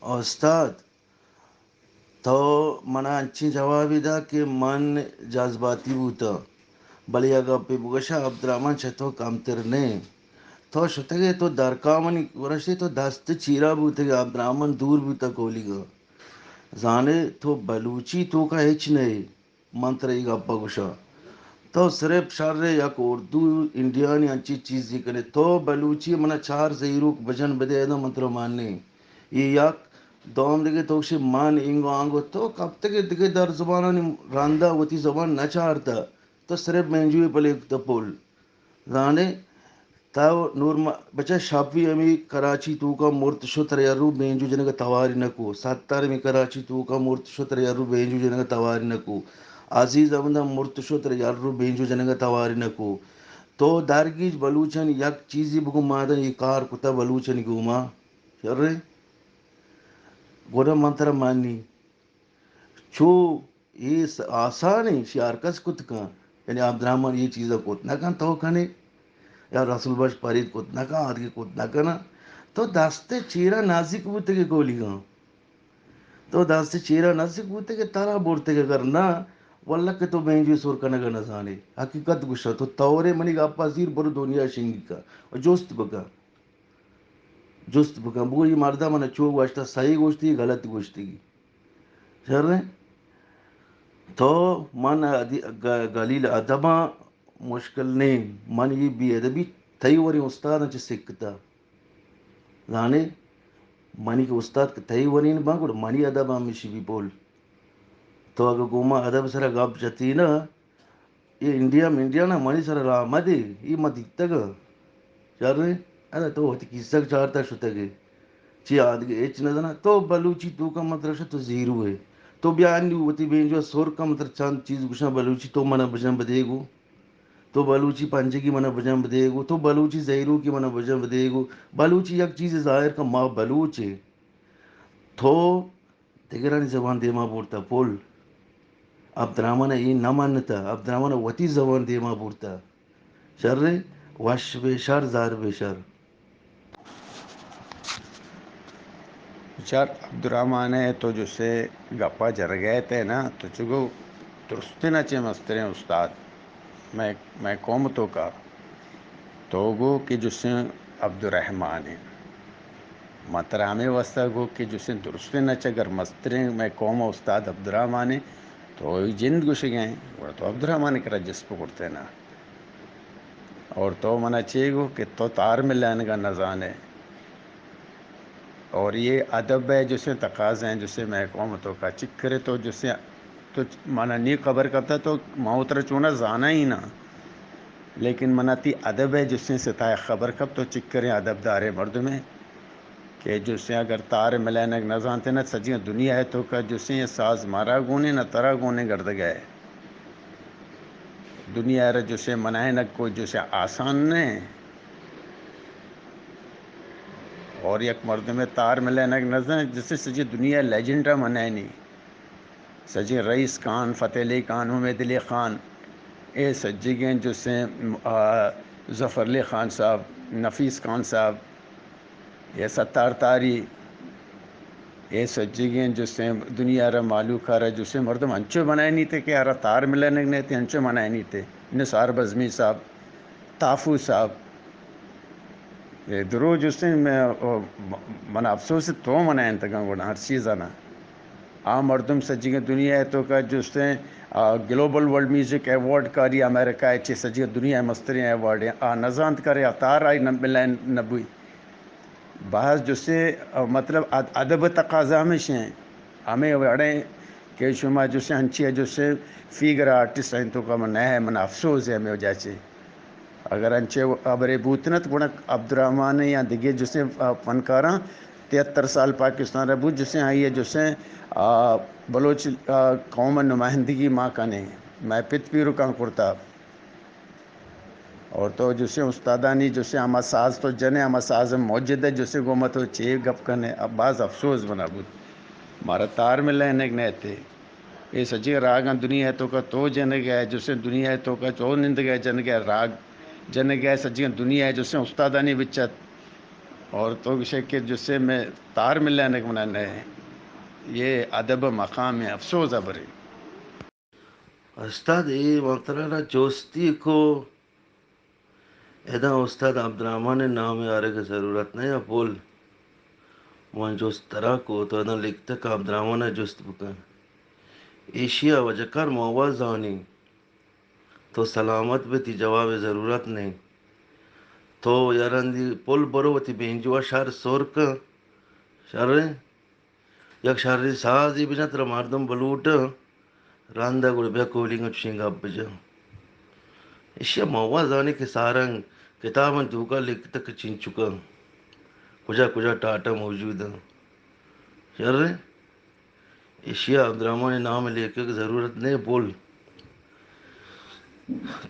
استاد، تو منا انچیں جوابے دا کہ من جذباتی بوتاں، بلے اگاں پہ بگوشاں عبدالرحمن چہ تو کمتر نہ ئے۔ تو شتگ ئے، تو درکاں منی گورشتے، تو دست چیرا بوتگ ئے، عبدالرحمن دور بوتگ کولیگاں۔ زانے تو بلوچی توکا ہچ نہ ئے۔ من ترا اے گپ ءَ گوشاں، تو صرف شر ءَ یک اردو انڈیانی انچیں چیزے کن ئے۔ تو بلوچی ءَ منا چار زہیروک بجن بدئے، ادا من ترا مانیں۔ اے یک۔ دوم دگہ تو گوشے من اینگو آنگو، تو کپتگ ئے دگہ در زبانانی رندا، وتی زبان نہ چارتہ۔ تو صرف بینجوے پلے کتہ پل۔ زانے، تو نور م-، بچہ شپی ہمے کراچی توکا مرت شت، ترا یرو بینجو جنگا تواری نکو۔ ستار ہمے کراچی توکا مرت شت، ترا یرو بینجو جنگا تواری نکو۔ عزیز احمد ہم مرت شت، ترا یرو بینجو جنگا تواری نکو۔ تو درگیج بلوچانی یک چیزے بگو، ما دن اے کار کتہ بلوچانی گوما۔ شریں؟ گڑا من ترا مانی۔ چو اے س-، آسان ایں، شی ہر کس کت کن۔ یعنی عبدالرحمن اے چیزا کت نہ کن، تو کنے؟ یا رسول بخش پرید کت نہ کن، آدگہ کت نہ کن۔ تو دست چیرا نزیک بوتگے کولیگاں۔ تو دست چیرا نزیک بوتگے، ترا برتگ، اگر نہ، واللہ کہ تو بینجوی سر کنگا نزانے۔ حقیقت گوشاں، تو تورے منی گپا زیر، برو دنیا شنگی کن و جست بکن۔ جست بکن، بگو اے مردا من چو گوشتہ، صحیح گوشتی، غلط گوشتی۔ شریں؟ تو من ادی-، گ-، گلیل ادباں مشکل نیں۔ من اے بے ادبی تئی وریں استاداں چہ سکتہ۔ زانے؟ منی کہ استاد کہ تئی ورین باں، گڑا منی ادب ہمیشی بی پول۔ تو اگہ گوما ادب سرا گپ جتی نا، اے انڈیا منڈیا نا منی سرا راہ مدے، اے ما دیتگ۔ شریں؟ ادا تو وتی کیسگ چارتا شتگے۔ چی آدگہ ہچ نزانا۔ تو بلوچی توکا مطلب شہ تو زیرو ہے۔ تو بیا انی وتی بینجو سر کا مطلب چند چیز گوشاں بلوچی، تو منا بجن بدے گو۔ تو بلوچی پنجگی منا بجن بدے گو۔ تو بلوچی زہیروکی منا بجن بدے گو۔ بلوچی یک چیز ظاہر کا ما بلوچ ہے۔ تو دگرانی زبان دیما برتا پل۔ عبدالرحمن اے نہ منتا، عبدالرحمن وتی زبان دیما برتا۔ شر وش بے شر، زار بے شر۔ بچار عبدالرحمن ہے، تو جسے گپا جرگئے تے نا، تو چگو درستیں چے مستریں استاد۔ مئے، مئے قوم توکا تو گو کہ جسیں عبدالرحمن ایں۔ ما ترا ہمے واسطہ گو کہ جسیں درستیں چہ گر مستریں مئے قوم ءِ استاد عبدالرحمن ایں۔ تو اے جند گوشگ ایں، گڑا تو عبدالرحمن ءِ کرا جست بکرتے نا۔ اور تو منا چے گو کہ تو تار ملینگا نزانے۔ اور اے ادب ءِ جسیں تقاضا ایں، جسیں مئے قوم توکا چکرے تو جسیں، تو منا نی خبر کپتا تو ما ترا چونا زانا ہی نا۔ لیکن منا تی ادب ءِ جسیں ستا خبر کپ، تو چکریں ادب داریں مردمے کہ جسیں اگر تار ملینگ نزانتے نا، سجیں دنیا ءِ توکا جسیں ساز مارا گونے نا ترا گونے گردگئے۔ دنیا ءَ را جسے منائینگ کوئی جسے آسان نہ۔ اور یک مردمے تار ملینگ نہ زانت، جسے سجی دنیا لیجنڈ ءَ منائینی۔ سجی رئیس خان، فتح علی خان، امید علی خان، اے سجیگیں جسے، آ، ظفر علی خان صاحب، نفیس خان صاحب، اے ستار تاری، اے سجگیں جسیں دنیا را مالوک را جسیں مردم انچو بنائینیتے کہ آرا تار ملینگ نیتے، انچو بنائینیتے۔ نثار بزمی صاحب، تافو صاحب، اے درو جسیں من، من افسوس تو منائینتگاں گڑا ہر چیزانا۔ آ مردم سجگیں دنیا توکا جسیں، آ، گلوبل ورلڈ میوزک ایوارڈ کاری امریکہ چے سجگیں دنیا مستریں ایوارڈ ہیں۔ آ نزانت کرے آ تار آئی نہ ملین نبوی۔ باز جسے، مطلب، اد-، ادب ءِ تقاضا ہمیش ایں، ہمے وڑیں کہ شما جسے انچی جسے فیگر آرٹسٹ ایں تو کم نہ ہے، من افسوس ہے ہمے وجہ چے۔ اگر انچے ہبرے بوت نت، گڑا عبدالرحمن یا دگہ جسے فنکاراں تہتر سال پاکستان را بوت، جسے آئی جسے، آ، بلوچ، آ، قوم نمائندگی ما کنے، مئے پت پیرکاں کرتا۔ اور تو جسے استادانی جسے ہما ساز تو جنے، ہما ساز موجد ہے، جسے گوما تو چے گپ کنے، اب باز افسوس بنا بود۔ مارا تار ملینگ نیتے۔ اے سجی راگاں دنیا توکا تو جنگے، جسے دنیا توکا تو نندگے جنگے، راگ جنگے، سجی دنیا جسے استادانی بچت۔ اور تو گشے کہ جسے میں تار ملینک منا نئے۔ یہ ادب مقام افسوز ابرے۔ استاد، اے من ترا را جستی کو، ادا استاد عبدالرحمن نام آرگ ضرورت نہ یا پول۔ من جست ترا کو، تو ادا لکھتک عبدالرحمن جست بکن۔ ایشیا وجہ کار ما وا زانی۔ تو سلامت بے، تی جواب ضرورت نہیں۔ تو یارندی پل برو وتی بینجو شر سور کن۔ شر یک شریں سازے بجن، ترا مردم بلوٹ، رندا گڑا بیا کولینگ چشیں گپ بجن۔ ایشی ء ما وا زانیں کہ سارنگ کتاباں توکا لکھتگ کہ چنچکاں کجا کجا ٹاٹا موجود انت۔ شر، ایشی ء عبدالرحمن نام لیکگ ضرورت نہیں بول۔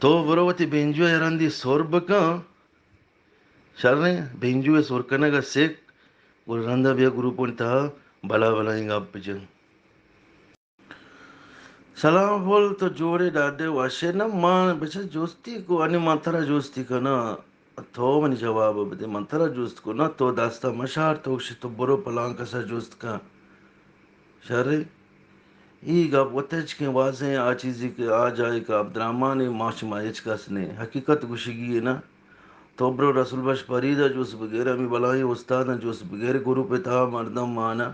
تو برو وتی بینجو ء رندی سر بکن۔ شریں، بینجو ء سر کنگ ء سک، گڑا رندا بیا گروپانی تہا بلا بلائیں گپ بجن۔ سلام پل، تو جوڑے ڈاڈے وشے؟ نہ، من بچا جستی کو، انی من ترا جستی کناں، تو منی جواب بدے، من ترا جست کو، نہ تو دستا مشار، تو گشے تو برو پلان کسا جست کن۔ شرے، ای گپ وت ہچکیں واضح ایں، آ چیزی کہ آ جاہے کہ عبدالرحمن ایں، ما شما ہچ کس نے۔ حقیقت گوشگی ایں نا۔ تو برو رسول بخش فرید ء جست بگر، ہمے بلاہیں استاداں جست بگر، گروپ ء تہا مردم مان ء۔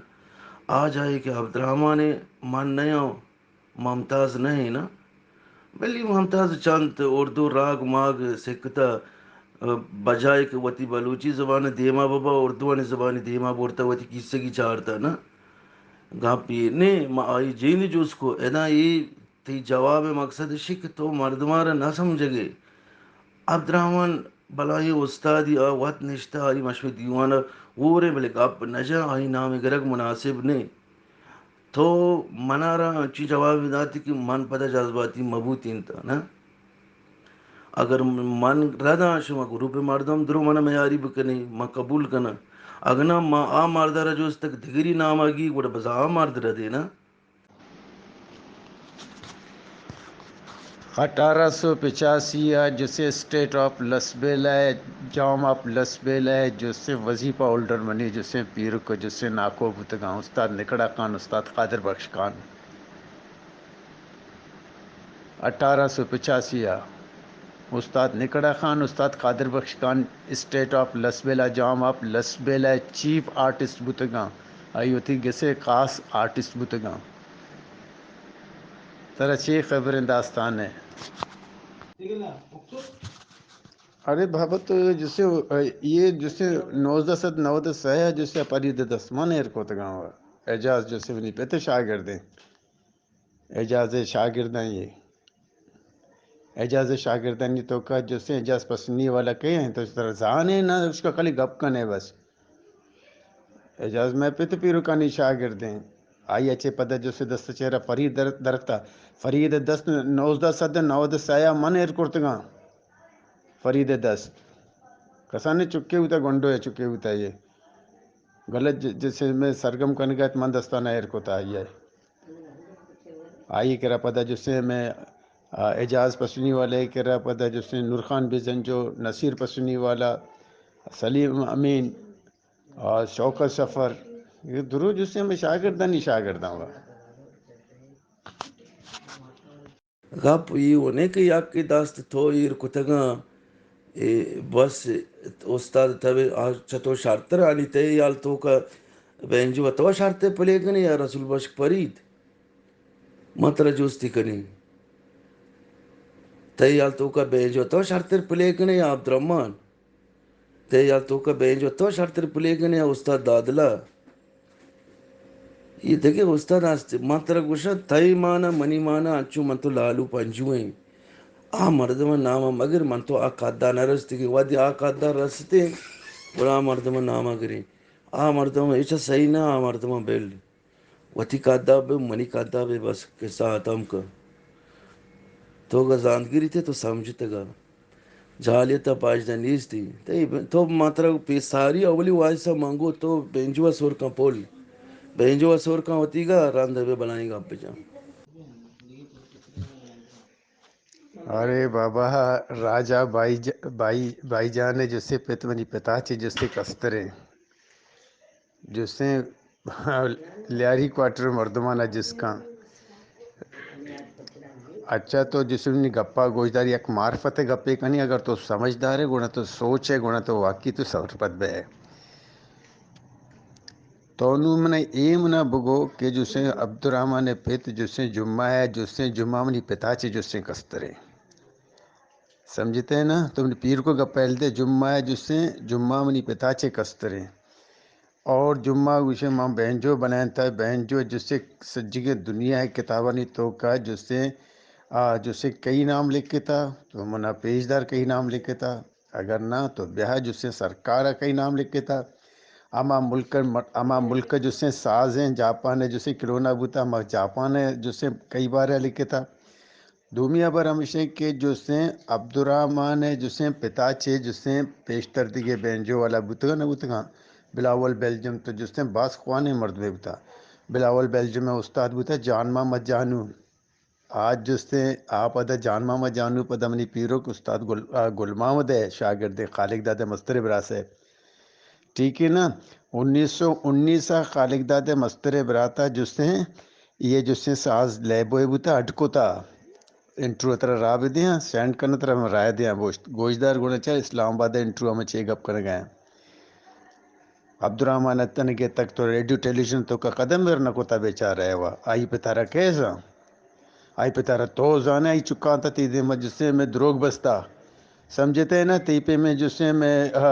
آ جاہے کہ عبدالرحمن ایں، من نیاں، ممتاز نہ ایں نا۔ بلے ممتاز چنت اردو راگ ماگ سکتہ، بجائے کہ وتی بلوچی زبان ء دیما ببا، اردوانی زبانی دیما برتہ، وتی کیسگی چارتہ نا۔ گپ اے نہ، ما آئی جند جست کو، ادا اے تئی جواب ء مقصد اشی کہ تو مردماں را نہ سمجھگے۔ عبدالرحمن بلاہیں استادی، آ وت نشتہ، آئی مشمے دیوان ء ہورے، بلے گپ نہ جن، آئی نام گرگ مناسب نہ۔ تو منارا انچی جواب داتی کہ من پدا جذباتی مبوتینتا، نہ؟ اگر من رداں، شما گروپ مردم درو من میاری بکنی، من قبول کناں۔ اگنا ما آ مردارا جست تک دگری نام آگی، گڑا بزا آ مرد ردے، نہ؟ اٹھارہ سو پچاسی ء جسے اسٹیٹ آف لسبیلہ ء، جام آف لسبیلہ ء جسے وظیفہ ہولڈر منی جسے پیرک ء جسے ناکو بوتگاں، استاد نکڑا خان، استاد قادر بخش خان۔ اٹھارہ سو پچاسی ء استاد نکڑا خان، استاد قادر بخش خان اسٹیٹ آف لسبیلہ، جام آف لسبیلہ ء چیف آرٹسٹ بوتگاں۔ آئی وتی گسے خاص آرٹسٹ بوتگاں۔ ترا چے خبریں داستان ہے؟ ارے بابا، تو جسے، یہ جسے نوزدہ سد نود سہ جسے فرید دست من ایر کوتگاں، اعجاز جسے منی پت شاگردیں۔ اعجاز شاگرداں یہ۔ اعجاز شاگردانی توکا جسے اعجاز پسنی والا کئے ہیں؟ تو ترا زانے نہ، اس کا خالی گپ کنے بس۔ اعجاز میں پت پیرکانی شاگردیں۔ آئی اچے پدا جسے دست چہرہ فرید در-، درکتا۔ فرید دست نوزدہ سد نود سیا من ایر کرتگاں۔ فرید دست۔ کسانے چکے ہوتا، گنڈو یا چکے ہوتا یہ۔ غلط ج-، جسے میں سرگم کنگا ات، من دستانا ایر کوتا آئی ہے۔ آئی کرا پدا جسے میں، آ، اعجاز پسنی والے کرا پدا جسے نور خان بزنجو، نصیر پسنی والا، سلیم امین، آ، شوکت سفر، یہ درو جسے میں شاگردانی شاگرداں ہوا۔ گپ اے و نہ کہ یکے دست تو ایر کتگاں، اے بس استاد تبے آ چہ تو شرتر آنی تئی یال توکا بینجو تو شرتر پلے کنے یا رسول بخش فرید؟ من ترا جستی کنی۔ تئی یال توکا بینجو تو شرتر پلے کنے یا عبدالرحمن؟ تئی یال توکا بینجو تو شرتر پلے کنے یا استاد دادلہ؟ یہ دگہ استاد است، من ترا گوشاں، تئی مانا، منی مانا، انچو من تو لالو پنجو ایں۔ آ مردم نام مگر، من تو آ قدا نہ رستگیں، وہدے آ قدا رستیں، گڑا آ مردم نام گریں۔ آ مردم اچ صحیح نہ، آ مردم بل۔ وتی قدا بے، منی قدا بے، بس قصہ ختم کن۔ تو گا زانتگری تے تو سمجھتگا۔ جہلیت ء پاشدہ نیستی۔ تئی ب-، تو ما ترا پہ ساری اولی وائس ء منگو تو بینجو ء سور کن پول۔ بینجو ء سور کن وتیگا رند بہ بلائیں گپ بجن۔ ارے بابا، راجا بائی ج-، بائی، بائی جان ءِ جسے پت منی پتا چے جسے کستریں۔ جسے لیاری کوارٹر مردمان ءَ جس کن۔ اچھا، تو جسے منی گپا گوشدار، یک معرفت ءِ گپے کنی، اگر تو سمجھدار ئے، گڑا تو سوچ ئے، گڑا تو واقعی تو سرپد بئے۔ تو نوں من ءَ اے من ءَ بگو کہ جسیں عبدالرحمن ءِ پت جسیں جمعہ ءَ، جسیں جمعہ منی پتا چے جسیں کستریں۔ سمجھتے نا؟ تو منی پیرکو گپ پہل دے، جمعہ ءَ جسیں جمعہ منی پتا چے کستریں۔ اور جمعہ گوشے ما بینجو بنائیں تا، بینجو جسے سجگے دنیا ءِ کتابانی توکا جسیں، آ، جسیں کئی نام لکھتا، تو منا پیش دار کئی نام لکھتا۔ اگر نہ تو بیا جسے سرکار ءَ کئی نام لکھتا۔ ہما ملک، ہما ملک جسے سازیں، جاپان ءَ جسے کرونا بوتا، ہما جاپان ءَ جسے کئی بار لکھتا۔ دومی ہبر ہمیشیں کہ جسے عبدالرحمن ءِ جسے پتا چے جسے پیشتر دیگے بینجو والا بوتگا نہ بوتگا۔ بلاول بیلجم تو جسے باز خوانیں مردمے بوتا۔ بلاول بیلجم ءِ استاد بوتا جان محمد جانو۔ آ جستیں، آ پدا جان محمد جانو، پدا منی پیرک استاد گل، آ، گل محمد ءِ شاگرد ءِ، خالق داد ءِ مستر ءِ براس ءِ۔ ٹھیک ہے نا؟ انیس سو انیس ءَ خالق داد ءِ مستر ءِ برات ءَ جستیں، یہ جستیں ساز لیبو ءَ بوتا، اڈ کتا۔ انٹرو ترا راہ بدیاں، سینڈ کرنا ترا ہم راہ دیاں، گوشت، گوشدار گونا چا اسلام آباد ءِ انٹرو ہم چے گپ کنگا ہیں۔ عبدالرحمن اتنگے تک تو ریڈیو ٹیلیویژن توکا قدم بر نہ کتا بیچارہ ءَ وا۔ آئی پتارا کئے زان؟ آئی پتارا تو زانے؟ آئی چکاں تا تی دیم جسے میں دروگ بستا۔ سمجھتے نا؟ تی پہ میں جسے میں، آ،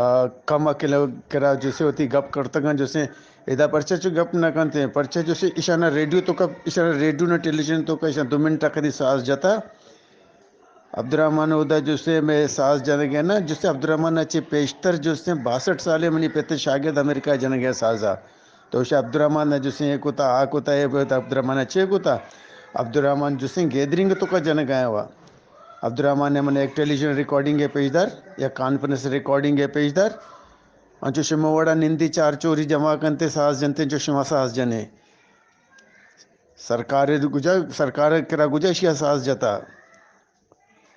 آ، کم عقل کرا جسے وتی گپ کرتگاں جسے ادا پرچہ چو گپ نہ کنتے؟ پرچہ جسے اشانا ریڈیو توکا، اشانا ریڈیو نہ ٹیلیویژن توکا اشاں دو منٹ کدی ساز جتا۔ عبدالرحمن اودا جسے میں ساز جنگے نا، جسے عبدالرحمن ءَ چے پیشتر جسے باسٹھ سالے منی پت شاگرد امریکہ جنگے سازا۔ تو شا عبدالرحمن ءَ جسے اے کتا، آ کتا، اے کتا، عبدالرحمن ءَ چے کتا؟ عبدالرحمن جسے گیدرنگ توکا جنگا وا۔ عبدالرحمن ءَ من ایک ٹیلیویژن ریکارڈنگ ءِ پیش دار، یا کانفرنس ریکارڈنگ ءِ پیش دار۔ انچو شما وڑا نندی چار چوری جمع کنتے ساز جنتے، جو شما ساز جنے۔ سرکار گجا، سرکار کرا گجا شیا ساز جتا۔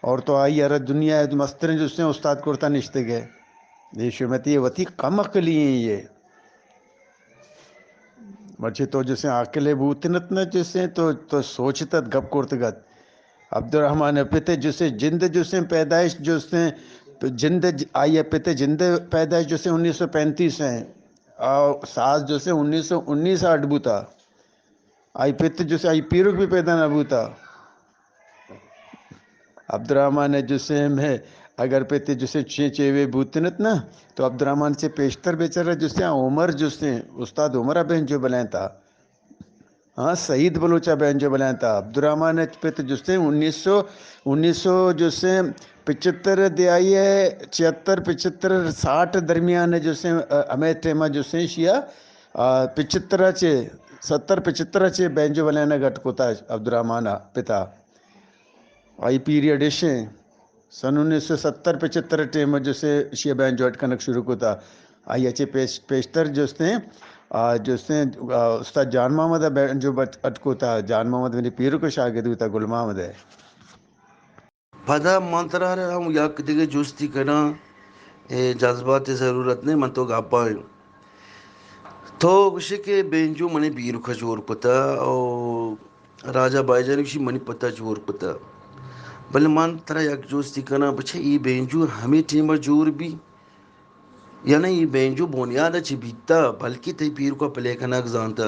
اور تو آئی ءَ را دنیا ءِ مستریں جسیں استاد کرتا نشتگ ئے۔ یہ شمتی وتی کم عقلی ہیں یہ۔ مرچی تو جسیں عقل بوتنت نہ جسیں تو، تو سوچتت گپ کرتگت۔ عبدالرحمن ءِ پت جسیں جند جسیں پیدائش جسیں جند ج-، آئی ءِ پت جند پیدائش جسیں انیس سو پینتیس ہیں۔ آ ساز جسیں انیس سو انیس اڈ بوتا۔ آئی پت جسے، آئی پیرک بھی پیدا نہ بوتا۔ عبدالرحمن ءِ جسے میں اگر پت جسے چے چے وے بوتنت نا، تو عبدالرحمن سے پیشتر بیچارہ جسے عمر جسے، استاد عمر ءَ بینجو بلینتا۔ ہاں، سعید بلوچ ءَ بینجو بلینتا۔ عبدالرحمن ءِ پت جسے انیس سو، انیس سو جسے پچھتر دیائی ہے، چھہتر، پچھتر، ساٹھ درمیان جسے، ہمیں ٹائم جسے شیا آ، پچھتر ءَ چہ، ستر پچھتر ءَ چہ بینجو بلینگ اڈ کتا عبدالرحمن ءِ پتا۔ آئی پیریڈ اشیں، سن انیس سو ستر پچھتر ٹائم جسے شی بینجو اڈ کنگ شروع کتا۔ آئی ءَ چہ پیش-، پیشتر جستیں، آ، جستیں، آ، استاد جان محمد ءَ بینجو بٹ-، اڈ کتا۔ جان محمد منی پیرک ءِ شاگرد بوتا، گل محمد ءِ۔ پدا من ترا ہم یک دگہ جستی کناں، اے جذبات ءِ ضرورت نہیں، من تو گپاں۔ تو گوشے کہ بینجو منی بیرک ءَ جوڑ کتا او راجا بائی جان گوشی منی پتا جوڑ کتا۔ بلے من ترا یک جستی کناں، بچے اے بینجو ہمے ٹیم ءَ جوڑ بی؟ یعنی اے بینجو بنیاد ءَ چہ بیتا، بلکہ تئی پیرک ءَ پلے کنگ زانتا۔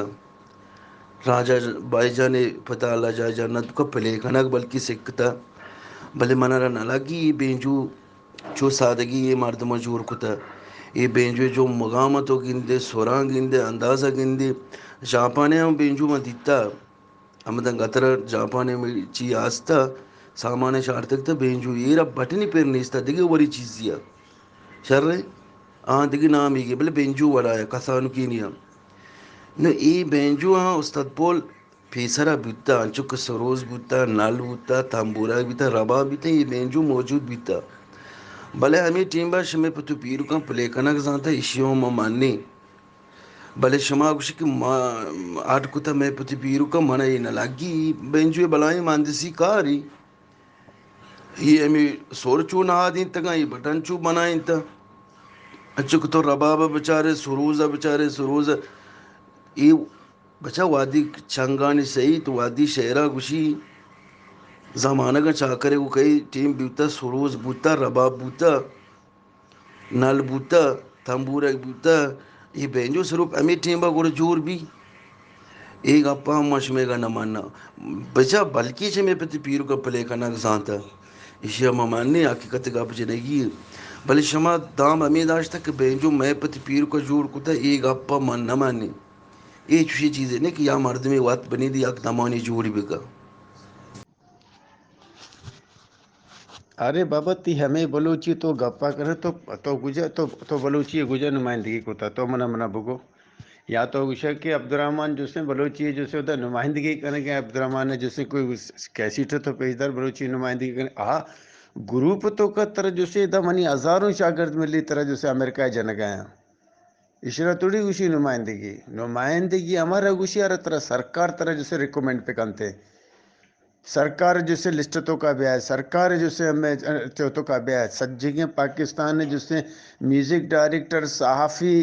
راجا بائی جان ءِ پتا اللہ جاہ جنت بکا پلے کنگ بلکہ سکتا۔ بلے من را نہ لگی اے بینجو چو سادگی اے مردم ءَ جوڑ کتا۔ اے بینجو جو مقام ءَ تو گندے، سراں گندے، انداز ءَ گندے، جاپان ءَ ہم بینجو من دیتا۔ ہمداں گتر جاپان ءَ چی آستا سامان ءَ شارتگ تا بینجو ایر ءَ بٹنی پر نیستا دگہ وری چیزی ءَ۔ شر ءَ آ دگہ نامی گے، بلے بینجو وڑا ءَ کسانکی نیا۔ نو اے بینجو آ استاد پول پیسرا بوتا، انچو کہ سروز بوتا، نل بوتا، تمبورا بوتا، رباب بوتا، اے بینجو موجود بوتا۔ بلے ہمے ٹیم با شمے پتو پیرکاں پلے کنگ زانتا، ایشی ہم ما مانی۔ بلے شما گوشی کہ ما اڈ کتا مئے پتی پیرکا، من اے نہ لگی، بینجوے بلائیں مہندسی کاری۔ اے ہمے سر چو نہادینتگاں، اے بٹن چو بنائینتہ۔ اچو کہ تو رباب ءَ بچارے، سروز ءَ بچارے، سروز ءَ، اے بچا وہدی چنگانی سہی تو وہدی شعرا گوشی، زمانگاں چاکرے گوں کئی ٹیم بوتہ، سروز بوتہ، رباب بوتہ، نل بوتہ، تمبورگ بوتہ، اے بینجو سروپ ہمے ٹیمبا گڑا جوڑ بی۔ اے گپا ہم ما شمئیگا نہ مناں۔ بچا بلکیں چہ مئے پتی پیرکا پلے کنگ زانتہ۔ ایشیا ما منیں، حقیقت گپ جنگی۔ بلے شما دام ہمے داشتہ کہ بینجو مئے پتی پیرکا جوڑ کتہ، اے گپا من نہ منیں۔ اے چوشیں چیزے نہ کہ یا مردمے وت بنندی یک دمانے جوڑی بکا۔ ارے بابا، تی ہمے بلوچی تو گپا کرے تو، تو گجا، تو، تو بلوچی گجا نمائندگی کتا، تو منا، منا بگو۔ یا تو گوشے کہ عبدالرحمن جسے بلوچی جسے ادا نمائندگی کنگے، عبدالرحمن جسے کوئی کیسٹ تو پیش دار بلوچی نمائندگی کنگے۔ آ گروپ تو کا ترا جسے ادا منی ہزاروں شاگرد ملی ترا جسے امریکہ جنگایا۔ ایشرا تھوڑی گوشی نمائندگی۔ نمائندگی ہمارا گوشی، ارے ترا سرکار ترا جسے ریکمنڈ پہ کنتے۔ سرکار جسے لسٹ تو کا بیا، سرکار جسے ہمیں تو، تو کا بیا۔ سجگیں پاکستان جسے میوزک ڈائریکٹر، صحافی،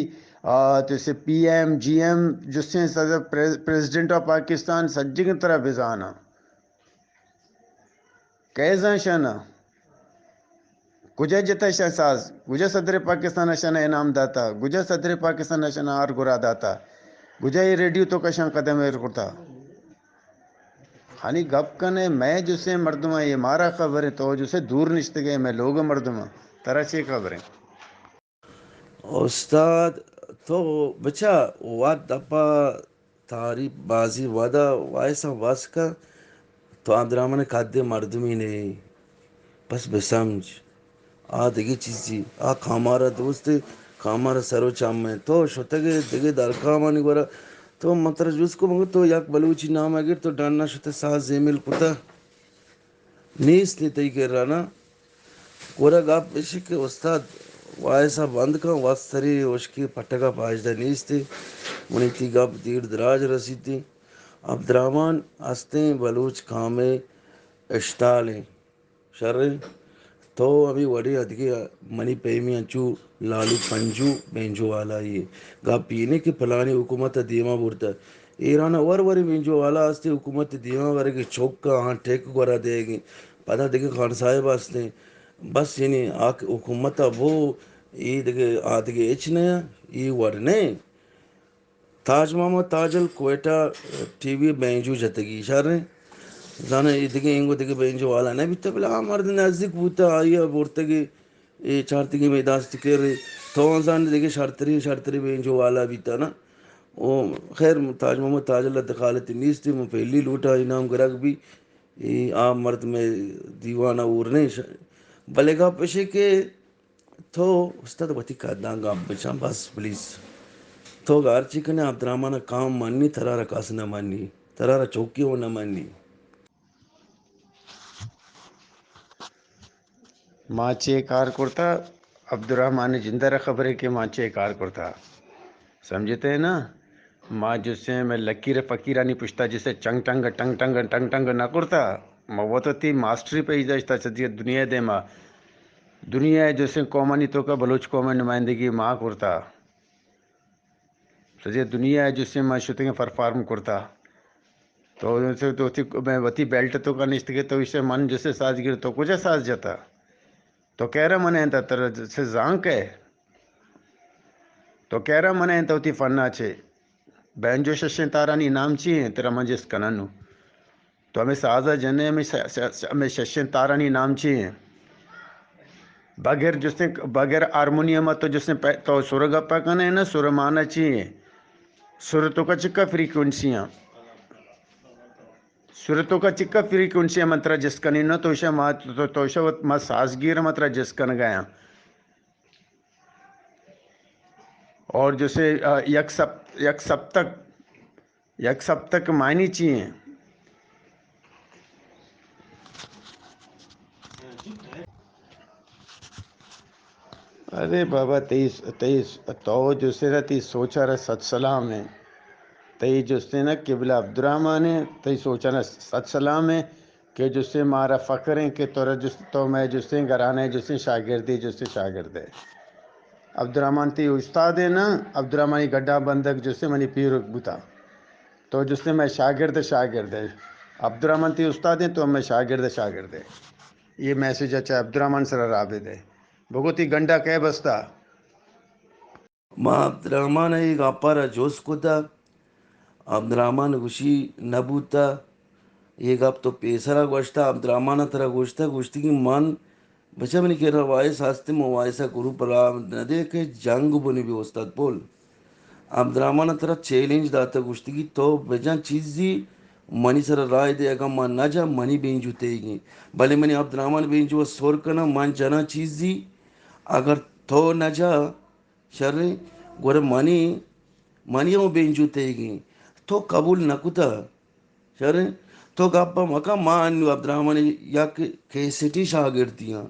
آ، جسے پی ایم، جی ایم، جسے صدر، پریز-، پریزیڈنٹ آف پاکستان، سجگیں ترا بزانا۔ کئے زان شانا؟ کجا جتا شاہ ساز؟ کجا صدر پاکستان شانا انعام داتا؟ کجا صدر پاکستان شانا ہر گرا داتا؟ کجا یہ ریڈیو تو کشان قدم ایر کرتا؟ ہنی گپ کنے، میں جسے مردم یہ مارا خبریں، تو جسے دور نشتگے، میں لوگ مردم، ترا چے خبریں؟ استاد، تو بچا وت دپا تعریف بازی ودا وایسا واسکا، تو عبدالرحمن قد مردمی نے، بس بسمجھ۔ آ دگہ چیزی، آ کامارا دوست، کامارا سر و چم ہے۔ تو شتگے دگہ درکامانی گورا، تو متر جوس کو مگر تو یک بلوچی نام اگر تو ڈننا شتے ساز زیمل کتا۔ نیست تئی کرا نا۔ گڑا گپ اش کہ استاد وائس ء بند کن، وت سری ہشکی پٹگ ء پاژدہ نیست۔ منی تئی گپ دیر دراج رسیت۔ عبدالرحمن ہستیں بلوچ کام ء اشتال ایں۔ شریں، تو ہمے وڑیں ادگہ منی پیمی انچو لالو پنجو بینجو والا یے۔ گپ اے نہ کہ پلانی حکومت ء دیما برتہ۔ ایران ء ور ور بینجو والا ہستے، حکومت ء دیما ورگ ء چک ء آہاں ٹیک گورا دئیگ ء۔ پدا دگہ خان صاحب ہستیں۔ بس یعنی آ کہ حکومت ء بو، اے دگہ آ دگہ ہچ نہ، اے وڑ نہ۔ تاج محمد تاجل کوئٹہ ٹی وی بینجو جتگی شریں۔ زاناں اے دگہ اینگو دگہ بینجو والا نہ بیتہ، بلے آ مرد نزدیک بوتہ، آئی ء برتگی، اے چارتگی مئے دست کرے۔ تو زان دگہ شرتریں، شرتریں بینجو والا بیتہ نا۔ او خیر، تاج محمد تاجل ء دخالتی نیست، من پہلی لوٹا انعام گرگ بی۔ اے آ مرد مئے دیوان ء اور نہیں۔ بلے گپ اشے کہ تو استاد وتی کداں گپ بچاں بس پلیز۔ تو گار چی کنے عبدالرحمن ء کام منی، ترا را کس نہ منی، ترا را چوکی و نہ منی۔ ما چے کار کرتا؟ عبدالرحمن جندر خبرے کہ ما چے کار کرتا؟ سمجھتے ہیں نا؟ ما جسے میں لکیر فقیرانی پشتا جسے چنگ ٹنگ، ٹنگ ٹنگ، ٹنگ ٹنگ نہ کرتا۔ ما وہ تو تی ماسٹری پہ داشتا چدی دنیا دے ما۔ دنیا ء جسیں قومانی توکا بلوچ قوم ء نمائندگی ما کرتا۔ سجے دنیا ء جسیں ما شتگیں پرفارم کرتا۔ تو، تو، تو وتی، وتی بیلٹ توکا نشتگے تو اسے من جسے ساز گر تو کجا ساز جتا؟ تو کہرا من انت تر سے زانک ہے؟ تو کہرا من انت وتی فنا چے؟ بینجو ششیں تارانی نام چی ہیں؟ ترا من جست کنن نوں۔ تو ہمے ساز ء جن ئے، ہمے س-، س-، س-، ہمے ششیں تارانی نام چی ہیں؟ بغیر جستیں، بغیر ہارمونیم ء تو جستیں پہ-، تو سر ء گپ ء کن ئے نا، سر ء مانا چی ہیں؟ سر ء توکا چکا فریکوئنسی آں؟ سر ء توکا چکا فریکوئنسی آں من ترا جست کنی نا، تو ایشاں ما-، تو، تو ایشاں وت ما سازگیر ما ترا جست کنگا آں۔ اور جسے، آ، یک سپ-، یک سپتک، یک سپتک معنی چی ہیں؟ ارے بابا، تئی، تئی، تو جسے نا تئی سوچا را صد سلام ہیں۔ تئی جسے نا قبلہ عبدالرحمن ہیں، تئی سوچا نا صد سلام ہیں۔ کہ جستے مارا فخر ایں کہ تو را جس-، تو مئے جستے گھرانے جستے شاگردے جستے شاگردے۔ عبدالرحمن تئی استاد ایں نا، عبدالرحمن ای گڈا بندگ جستے منی پیر بوتا۔ تو جستے مئے شاگرد شاگردے۔ عبدالرحمن تئی استاد ایں، تو مئے شاگرد شاگردے۔ یہ میسج اچھا عبدالرحمن سرا رابطے۔ بگو تئی گنڈا کئے بستا؟ ما عبدالرحمن ء اے گپ ء را جست کت ء عبدالرحمن گوشی نہ بوت ء اے گپ تو پیسر ء گوشت ء عبدالرحمن ء ترا گوشت ء گوشتی کہ من بچہ منی کرا وائس ہست، من وائس ء گروپ ء را نہ دے کہ جنگ بنی بی استاد پول۔ عبدالرحمن ء ترا چیلنج دات ء گوشتی کہ تو بجن چیزی منی سر ء رائے دے، اگاں من نہ جاں منی بینجو تیگیں، بلے منی عبدالرحمن بینجو ء سر کناں من جناں چیزی، اگر تو نہ جا شریں، گڑا منی، منی ہوں بینجو تیگیں۔ تو قبول نہ کتا۔ شریں، تو گپ مکن، ما انو عبدالرحمن یک کیسٹی شاگردی ہاں۔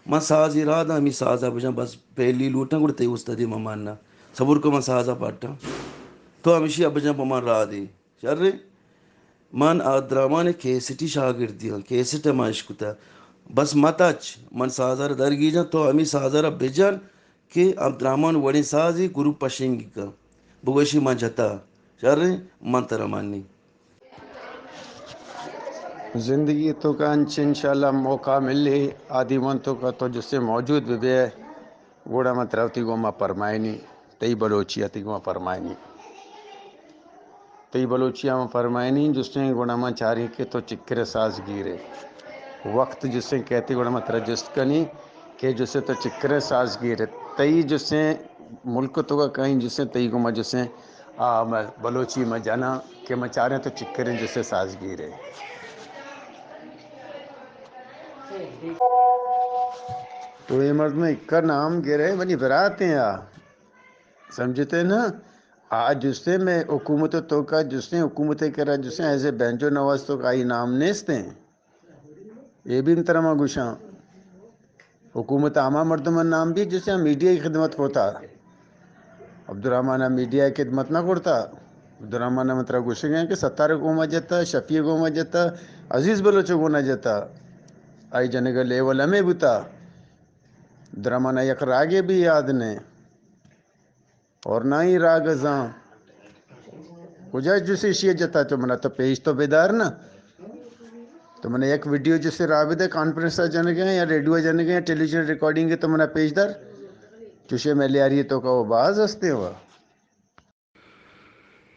من سازی را دا، ہمی سازا بجن، بس پہلی لوٹاں، گڑا تئی استادی من ماننا۔ صبر کو، من سازا پٹاں۔ تو ہمیشی اب بجن پہ من را دے۔ شریں، من عبدالرحمن کیسٹی شاگردی ہاں، کیسٹ ما اشکتا۔ بس متچ، من سازا را درگیجاں، تو ہمی سازا را بجن، کہ عبدالرحمن وڑیں سازے گروپ پشنگی کن، بگوشی من جتا۔ شریں، من ترا منی۔ زندگی تو کا انچ انشاءاللہ موقع ملے، آدی من تو کا تو جسے موجود بہ بے، گوڑا من ترا وتی گوما پرمائنی، تئی بلوچی ء تئی گوما پرمائنی۔ تئی بلوچی ء من پرمائنی جستیں، گڑا من چاریں کہ تو چکر ء ساز گیرے۔ وقت جستیں کہتی، گڑا من ترا جست کنی کہ جسے تو چکر ء ساز گیرے۔ تئی جستیں ملک تو کا کہیں جستیں تئی گما جستیں، آ، من بلوچی من جنا کہ من چاریں تو چکریں جسے ساز گیرے۔ تو اے مردم اکا نام گرے، منی براتیں آ۔ سمجھتے نا؟ آ جستیں میں حکومت تو کا جستیں، حکومت کرا جستیں، ایسے بینجو نواز تو کا آئی نام نیستیں۔ اے بھی ترا ما گوشاں۔ حکومت ہما مردم نام بھی جستیں میڈیا کی خدمت کوتا۔ عبدالرحمن میڈیا کی خدمت نہ کرتا۔ عبدالرحمن من ترا گوشگیں کہ ستار گوما جتا، شفیع گوما جتا، عزیز بلوچ گونا جتا۔ آئی جنگ لیول ہمیں بوتا۔ عبدالرحمن یک راگے بھی یاد نہیں۔ اور نہ ہی راگ زاں۔ کجا جسے شیئے جتا تو منا تو پیش تو بیدار نا۔ تو منا یک ویڈیو جسے رابطہ کانفرنس جنگے یا ریڈیو جنگے یا ٹیلیویژن ریکارڈنگ تو منا پیش دار۔ چوشے میں لیاری تو کا وہ باز ہستے ہوا۔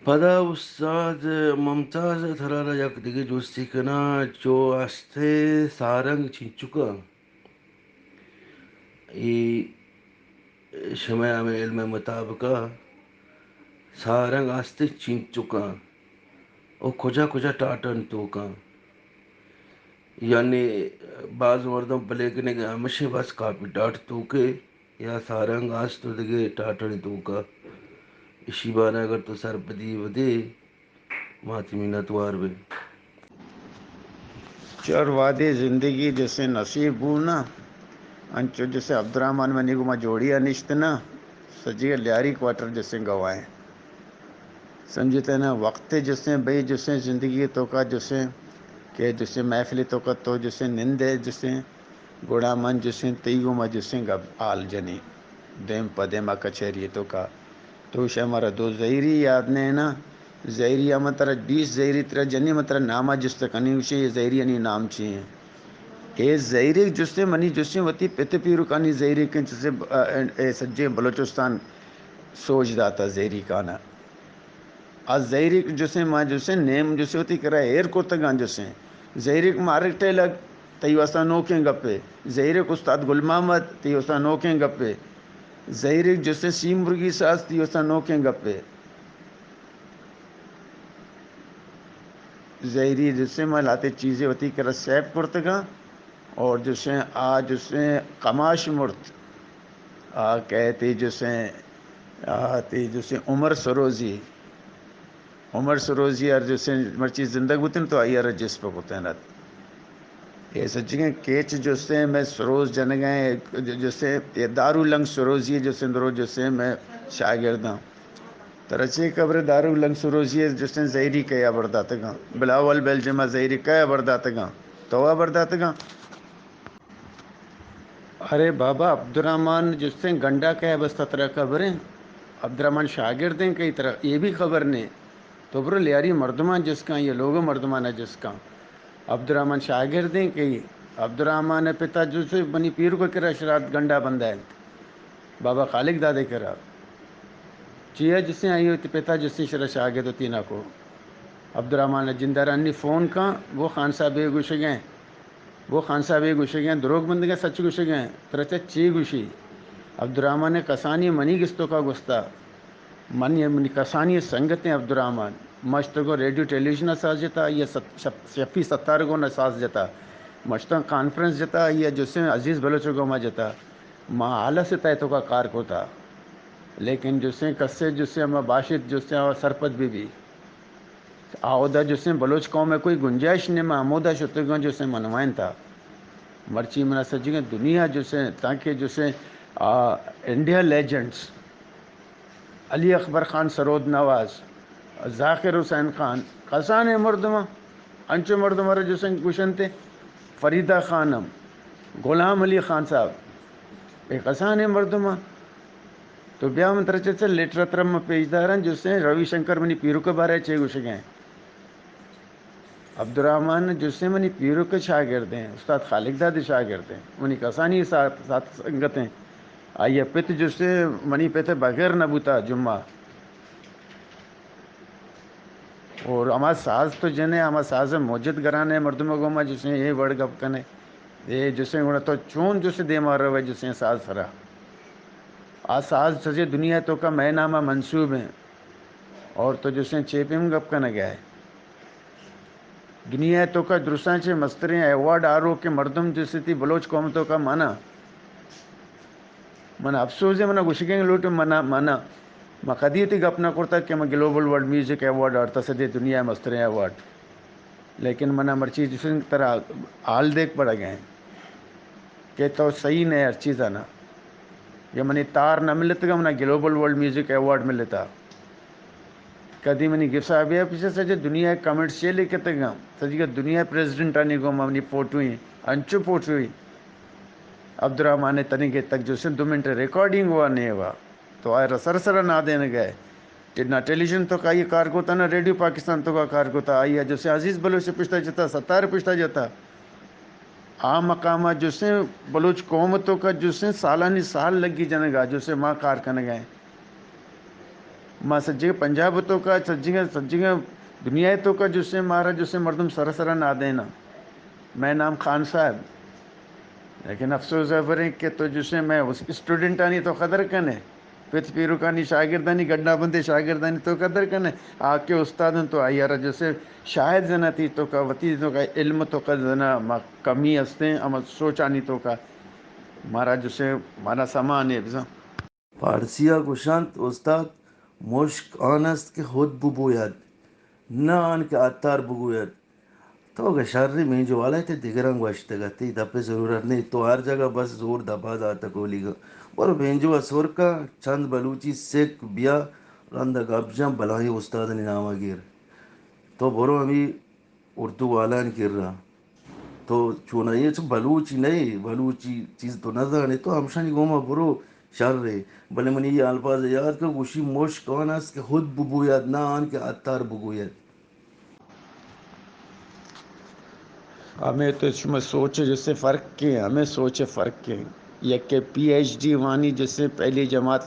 پدا استاد ممتاز ء ترا را یک دگہ جستے کناں، چو است ء سارنگ چینچکاں؟ اے شمئے ہمے علم ء مطابق ء سارنگ است ء چینچکاں و کجا کجا ٹاٹانی توکاں؟ یعنی باز مردم پلے کنگ ء ہمشیں بس کاپی ٹاٹ توکے یا سارنگ است و دگہ ٹاٹانی توکا۔ اشی بارہ اگر تو سرپدی بدے، ما تئی منتوار بیں۔ چر وادے زندگی جسے نصیب بو نا، انچو جسے عبدالرحمن منی گما جوڑی ء نشت نا، سجی لیاری کوارٹر جسے گواہیں۔ سمجھتے نا، وقت جسے بئی جسے زندگی توکا جسے کہ جسے محفل توکا تو جسے نندے جسے گڑا من جسیں تئی گوما جسیں گپ حال جنی۔ دیم پہ دیما کچہری توکا۔ تو شے مارا دو زہیری یاد نہ نا۔ زہیری ہم ترا بیست زہیری ترا جنی من ترا ناما جست کنی گوشے یہ زہیری انی نام چی ہیں؟ اے زہیری جسیں منی جسیں وتی پت پیرکانی زہیری کن جسے، اے سجے بلوچستان سوج داتا زہیری کانا۔ آ زہیریک جسیں ما جسیں نیم جسیں وتی کرا ایر کرتگاں جسیں۔ زہیریک مارک ٹیلگ تئی واسطہ نوکیں گپے۔ زہیریک استاد گل محمد تئی واسطہ نوکیں گپے۔ زہیریک جسیں سی مرگی ساز تئی واسطہ نوکیں گپے۔ زہیری جسیں ما لاتے چیزیں وتی کرا سیپ کرتگاں۔ اور جسیں آ جسیں کماش مرت، آ کہتے جسیں، آ تے جسیں عمر سروزی، عمر سروزی ہر جسیں مرچی زندگ بوتن تو آئی ہر جس پہ کتن ات۔ اے سچگیں کیچ جسیں میں سروز جنگیں جسیں اے دارو لنگ سروزی جسیں درو جسیں میں شاگرداں۔ ترا چے خبر دارو لنگ سروزی ء جستیں زہیری کئے ہبر داتگاں؟ بلاول بیلجم ء زہیری کئے ہبر داتگاں؟ تو ہبر داتگاں۔ ارے بابا، عبدالرحمن جسیں گنڈا کئے بس ترا خبریں؟ عبدالرحمن شاگردیں کئی ترا اے بھی خبر نے؟ تو برو لیاری مردمان جس کن، یہ لوگ مردمان جس کن۔ عبدالرحمن شاگردیں کئی؟ عبدالرحمن پتا جسے منی پیرک کرا شرات گنڈا بندہ انت۔ بابا خالق دادے کرا۔ چیا جسیں آئی وتی پتا جسیں شرا شاگرد وتی نہ کو۔ عبدالرحمن جندر انی فون کن، وہ خان صاحب گوشگیں۔ وہ خان صاحب گوشگیں، دروگ بندگیں سچ گوشگیں۔ ترا چہ چی گوشی؟ عبدالرحمن کسانی منی گستو کا گستا۔ من یہ منی کسانی سنگتیں عبدالرحمن۔ مشتگو ریڈیو ٹیلیویژن ساز جتا، یہ ست-، شپ-، شفی ستار گو نہ ساز جتا۔ مشتن کانفرنس جتا، یہ جسیں عزیز بلوچ گو ما جتا۔ ما آلس تئے توکا کار کتا، لیکن جسیں کسے جسیں ہما باشد جسیں آ سرپد بہ بی۔ آودا جسیں بلوچ قوم ء کوئی گنجائش نے، ما ہمودا شتگاں جسیں منوائنتا۔ مرچی منا سجگیں دنیا جسیں تانکہ جسیں، آ، انڈیا لیجنڈز علی اکبر خان سرود نواز، ذاکر حسین خان، کسانیں مردماں، انچو مردم را جسن گوشنتے، فریدہ خانم، غلام علی خان صاحب، اے کسانیں مردماں۔ تو بیا من ترا چہ لیٹر ترا من پیش داراں، جسن روی شنکر منی پیرک بارے چے گوشگیں۔ عبدالرحمن جسے منی پیرک شاگردیں، استاد خالق داد شاگردیں، منی کسانی ساتھ، ساتھ سنگتیں۔ آئی پت جسے منی پت بغیر نہ بوتا جمعہ۔ اور ہما ساز تو جنے، ہما ساز موجد گرانے مردم گوما جسے اے وڑ گپ کنے۔ اے جسے گڑا تو چون جسے دیما روے جسے ساز سرا۔ آ ساز سجے دنیا توکا مئے ناما منسوب ہیں۔ اور تو جسے چیپیم گپ کنگا ہے۔ دنیا ء توکا درستاں چہ مستریں ایوارڈ آروکیں مردم جستی بلوچ قوم توکا منا۔ من افسوس ہے، منا گوشگیں لوٹ منا، منا۔ ما کدی تی گپ نہ کرتا کہ من گلوبل ورلڈ میوزک ایوارڈ آرتا، سدے دنیا ء مستریں ایوارڈ۔ لیکن منا مرچی جسن ترا حال دیکھ پڑا گئے۔ کہ تو صحیح نہ ہر چیز آنا۔ یا منی تار نہ ملتگا، منا گلوبل ورلڈ میوزک ایوارڈ ملتا۔ کدی منی گسا بیا پیچھے سجے دنیا کمنٹس چے لکھتگا، سجے دنیا پریزیڈنٹ آنی گو منی فوٹو ہیں، انچو فوٹو ہیں۔ عبدالرحمن تنی گتگ جسن دو منٹ ریکارڈنگ ہوا نہیں ہوا۔ تو آئرا سر سر نادینگ ء۔ ٹی-، نہ ٹیلیویژن توکا آئی کار کتا، نہ ریڈیو پاکستان توکا کار کتا۔ آئی ء جسے عزیز بلوچ پشتا جتا، ستار پشتا جتا۔ آ مقام ء جسے بلوچ قوم توکا جسے سالانی سال لگی جنگا، جسے ما کار کنگا ہیں۔ ما سجگہ پنجاب توکا، سجگہ، سجگہ دنیا توکا جسے مارا جسے مردم سر سر نادینا۔ میں نام خان صاحب۔ لیکن افسوس ء بریں کہ تو جسے میں اس اسٹوڈنٹانی تو قدر کنے۔ پت پیرکانی شاگردانی، گڈا بندے شاگردانی تو قدر کنے۔ آ کہ استاد انت تو آئی ء را جسے شاید زنا تی تو کا وتی تو کا علم تو کا زنا ما کمی ہستیں، ہم سوچانی تو کا مارا جسے مارا سمانے بزاں۔ پارسی ء گوشنت، استاد، مشک آن است کہ خود ببوید، نہ آن کہ عطار بگوید۔ تو اگہ شریں بینجو والا ئے، تئی دگراں گوشتگ ات، تئی دپ ء ضرورت نہ انت، تو ہر جاگہ بس زور دپا داتگ اولیگ ء۔ برو بینجو ء سر کن، چند بلوچی سک بیا، رند ء گپ جن، بلاہیں استادانی نام ء گیر۔ تو برو ہمے اردو والانی کرا۔ تو چونائی ئے، چو بلوچی نہ ئے، بلوچی چیز تو نہ زان ئے، تو ہمشانی گوما برو شر ئے۔ بلے منی اے الفاظ یاد کن، گوشی مشک آن است کہ خود ببوید، نہ آن کہ عطار بگوید۔ ہمے تو شما سوچ جسے فرق کیں، ہمے سوچ فرق کیں۔ یکے پی ایچ ڈی وانی جسے پہلی جماعت،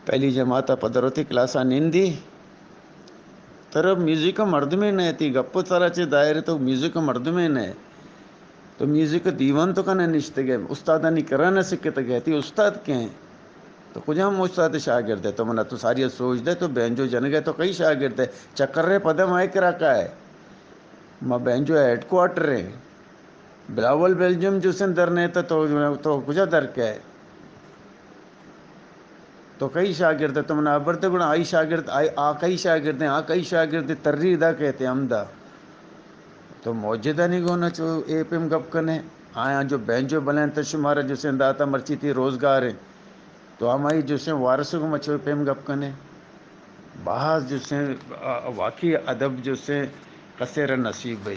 پہلی جماعت ء پدر وتی کلاس ء نندی۔ ترا میوزک ء مردمے نہ تی، گپ ء ترا چہ دائر تو میوزک ء مردمے نہ۔ تو میوزک ء دیوان تو کنے نشتگ ئے، استادانی کرا نہ سکتگ ئے، تی استاد کیں؟ تو کجام استاد شاگرد ئے؟ تو منا تو ساری سوچ دے، تو بینجو جنگ ئے، تو کئی شاگرد ئے؟ چکر رے پدا مائے کرا کا ئے؟ ما بینجو ہیڈ کوارٹر ہیں۔ بلاول بیلجیم جو سن در نیتا تو، تو کجا در کئے؟ تو کئی شاگرد ئے؟ تو منا ہبر دے گڑا آئی شاگرد، آئی، آ کئی شاگرد ہیں، آ کئی شاگرد ہیں، تری دا کہتے ہمدا۔ تو موجدانی گونا چو اے پیم گپ کنے، آیاں جو بینجو بلین تو شمارا جو سن داتا مرچی تی روزگار ہیں۔ تو ہمائی جو سن وارث گو مچو پیم گپ کنے۔ باز جو سن، آ، واقعی ادب جو سن کسے را نصیب بھئی۔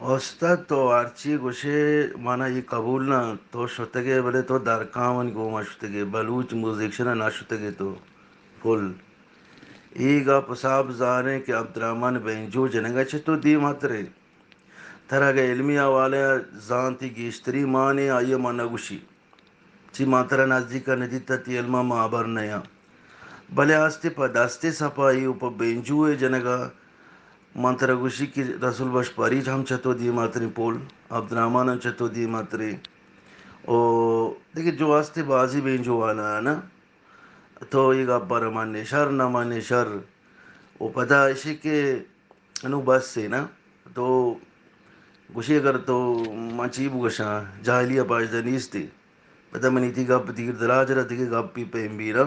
استاد، تو ہرچی گوشے، مانا اے قبول نہ، تو شتگے، بلے تو درکاون گوما شتگے، بلوچ میوزیشن نہ شتگے تو۔ پل اے گپ صاحب زانیں کہ عبدالرحمن بینجو جنگا چہ تو دیم ہترے۔ ترا اگہ علمی حوالہ زانتی گیشتری مانے، آئی ما نگوشی۔ چی ما ترا نزدیک ء ندیت ء تی علم ء ما ہبر نیاں۔ بلے آستے پہ دستے سپائی و پہ بینجو ء جنگ ء من ترا گوشی کہ رسول بخش پریچ ہم چہ تو دیماتریں پول، عبدالرحمن ہم چہ تو دیماتریں۔ او دگہ جو آستے بازی بینجو والا نا، تو یہ گپ بر من شر نہ من شر۔ و پدا اشی کہ انو بس ہے نا، تو گوشی اگر تو من چی بگوشاں، جاہلی ء پاشدہ نیستی۔ پدا منی تی گپ دیر دراج را دگہ گپی پیم بیرا۔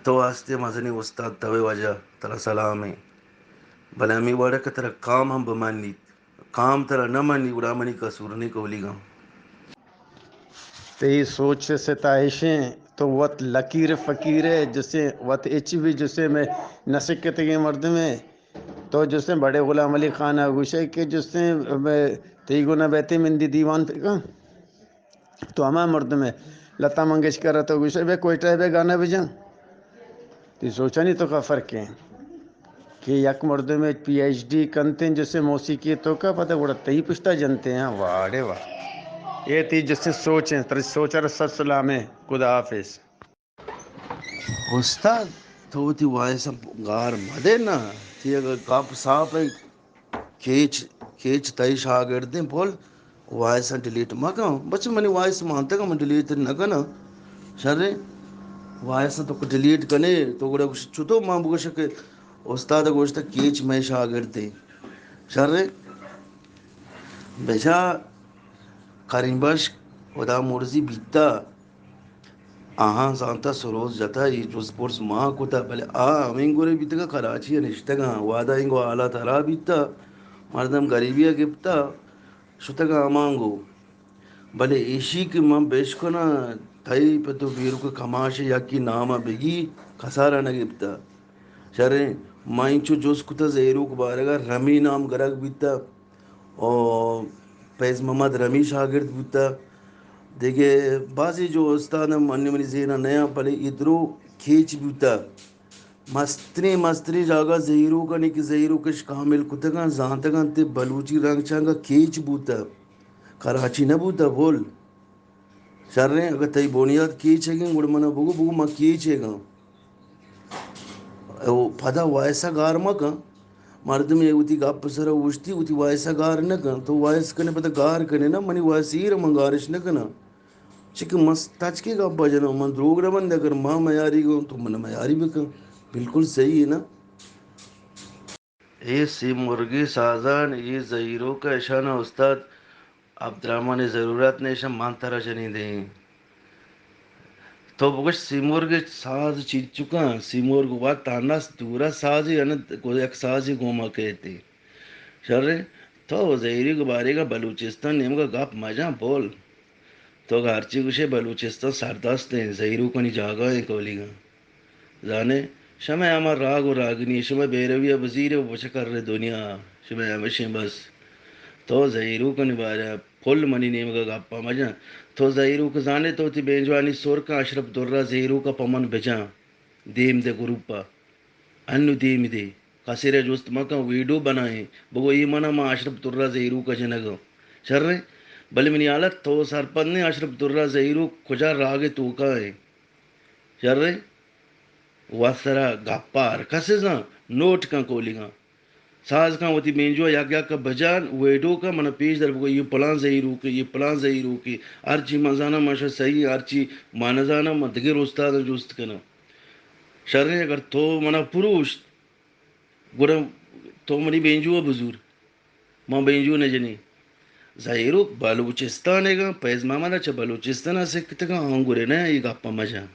تو آستے مزنی استاد توے وجہ ترا سلام ہے۔ بلے ہمیں وڑ کہ ترا کام ہم بمانیت، کام ترا نہ منی، گڑا منی قصور نہیں کولیگاں۔ تئی سوچ ستائشیں، تو وت لکیر فقیر ہے، جسے وت اچ بھی جسے میں نسکتگیں مردم ہے۔ تو جسے بڑے غلام علی خان گوشے کہ جسے تئی گنا بیتے مندی دیوان پہ کن۔ تو ہما مردم ہے، لتا منگیشکر تو گوشے بے کوئٹہ بے گانا بجن۔ تئی سوچانی تو کا فرق ہے کہ یک مردم پی ایچ ڈی کنتیں جسے موسیقی تو کا پتہ گڑا تئی پشتا جنتے ہیں، واڑے واہ۔ یہ تئی جسے سوچیں، تری سوچ را سلام ہے۔ خدا حافظ۔ استاد، تو وتی وائس ء گار مہ دے نا۔ تی اگر گپ صاف ہے، کیچ، کیچ تئی شاگردیں پول وائس ء ڈیلیٹ مہ کن۔ بچہ منی وائس مانتگ، من ڈیلیٹ نہ کناں۔ شریں، وائس ء تو ڈیلیٹ کنے، تو گڑا گوش، چتو ما بگوش کہ استاد ء گوشت کیچ مئے شاگردیں۔ شریں، بچہ کریم بخش خدا مرزی بیتا۔ آہاں زانتا سروز جتا، اے جست پرس ما کتا، بلے آ ہمینگورے بیتگا کراچی ء نشتگاں، وہدا اینگو حالات ہراب بیتا، مردم گریبی ء گپتا، شتگاں ہمانگو۔ بلے ایشی کہ من بشکناں، تئی پہ تو بیرک کماش یکی نام ء بگی، کسارا نہ گپتا۔ شریں، ما اینچو جست کتا زہیروک بارگا رمی نام گرگ بیتا۔ و فیض محمد رمی شاگرد بوتہ۔ دگہ بازی جو استاد ہم منی منی ذہن ء نیاں، بلے اے درو کیچ بوتہ۔ مستریں مستریں جاگہ زہیروکانی کہ زہیروکش کامل کتگاں، زانتگاں تے بلوچی رنگ چنگ ء کیچ بوتہ۔ کراچی نہ بوتہ بول۔ شریں، اگہ تئی بنیاد کیچ اگیں، گڑا منا بگو، بگو ما کیچ اگاں۔ او پدا وائس ء گار مکن۔ مردمے وتی گپ ء سر ء اوشتی، وتی وائس ء گار نہ کن۔ تو وائس کنے پدا گار کنے نا، منی وائس ایر ء من گارش نہ کناں۔ چکہ من تچکے گپ ء جناں، من دروگ نہ بندے، اگر ما میاری گوں تو من میاری بکن۔ بالکل صحیح ہے نا۔ اے سیمرگی سازان، اے زہیروک ء اشاناں استاد عبدالرحمن ء ضرورت نہ، اشاں من ترا جنین دیں۔ تو بگوش سیمرگ ء ساز چینچکاں، سیمرگ وت تہنا دور ء سازے انت، یک سازے گوما کیت۔ شریں، تو زہیروک بارگا بلوچستان نیمگا گپ مجاں بول۔ تو ہرچی گوشے بلوچستان سردست ایں، زہیروکانی جاگہ ایں کولیگاں۔ زانے، شمئے ہما راگ و راگنی، شمئے بیروی ء بزیرے و بچکرے دنیا، شمئے ہمشیں بس۔ تو زہیروکانی بارہ ء پل منی نیمگ ء گپ ء مجن۔ تو زہیروک زانے تو وتی بینجوانی سرکاں اشرف درا زہیروک ء پہ من بجاں۔ دیم دے گروپ ء۔ انو دیم دے۔ کسے را جست مکن، ویڈیو بنائیں۔ بگو اے منا ما اشرف درا زہیروک ء جنگ ء۔ شریں؟ بلے منی حالت تو سرپد نے اشرف درا زہیروک کجا راگ ء توکا ایں۔ شریں؟ وت سرا گپا ہر کس زان، نوٹ کن کولیگاں۔ ساز کن وتی بینجو یک یک بجان، ویڈیو کن منا پیش در بگو، یہ پلان زہیروکے، یہ پلان زہیروکے۔ ہرچی من زاناں من شہ صحیح، ہرچی من نزاناں من دگر استاداں جست کناں۔ شریں اگر تو منا پروشت، گڑا تو منی بینجو ء بزور، من بینجو نہ جنیں۔ زہیروک بلوچستان ء گاں، فیض محمد ء چہ بلوچستان ء سکتگاں، آنگورے نہ، اے گپ ء مجن۔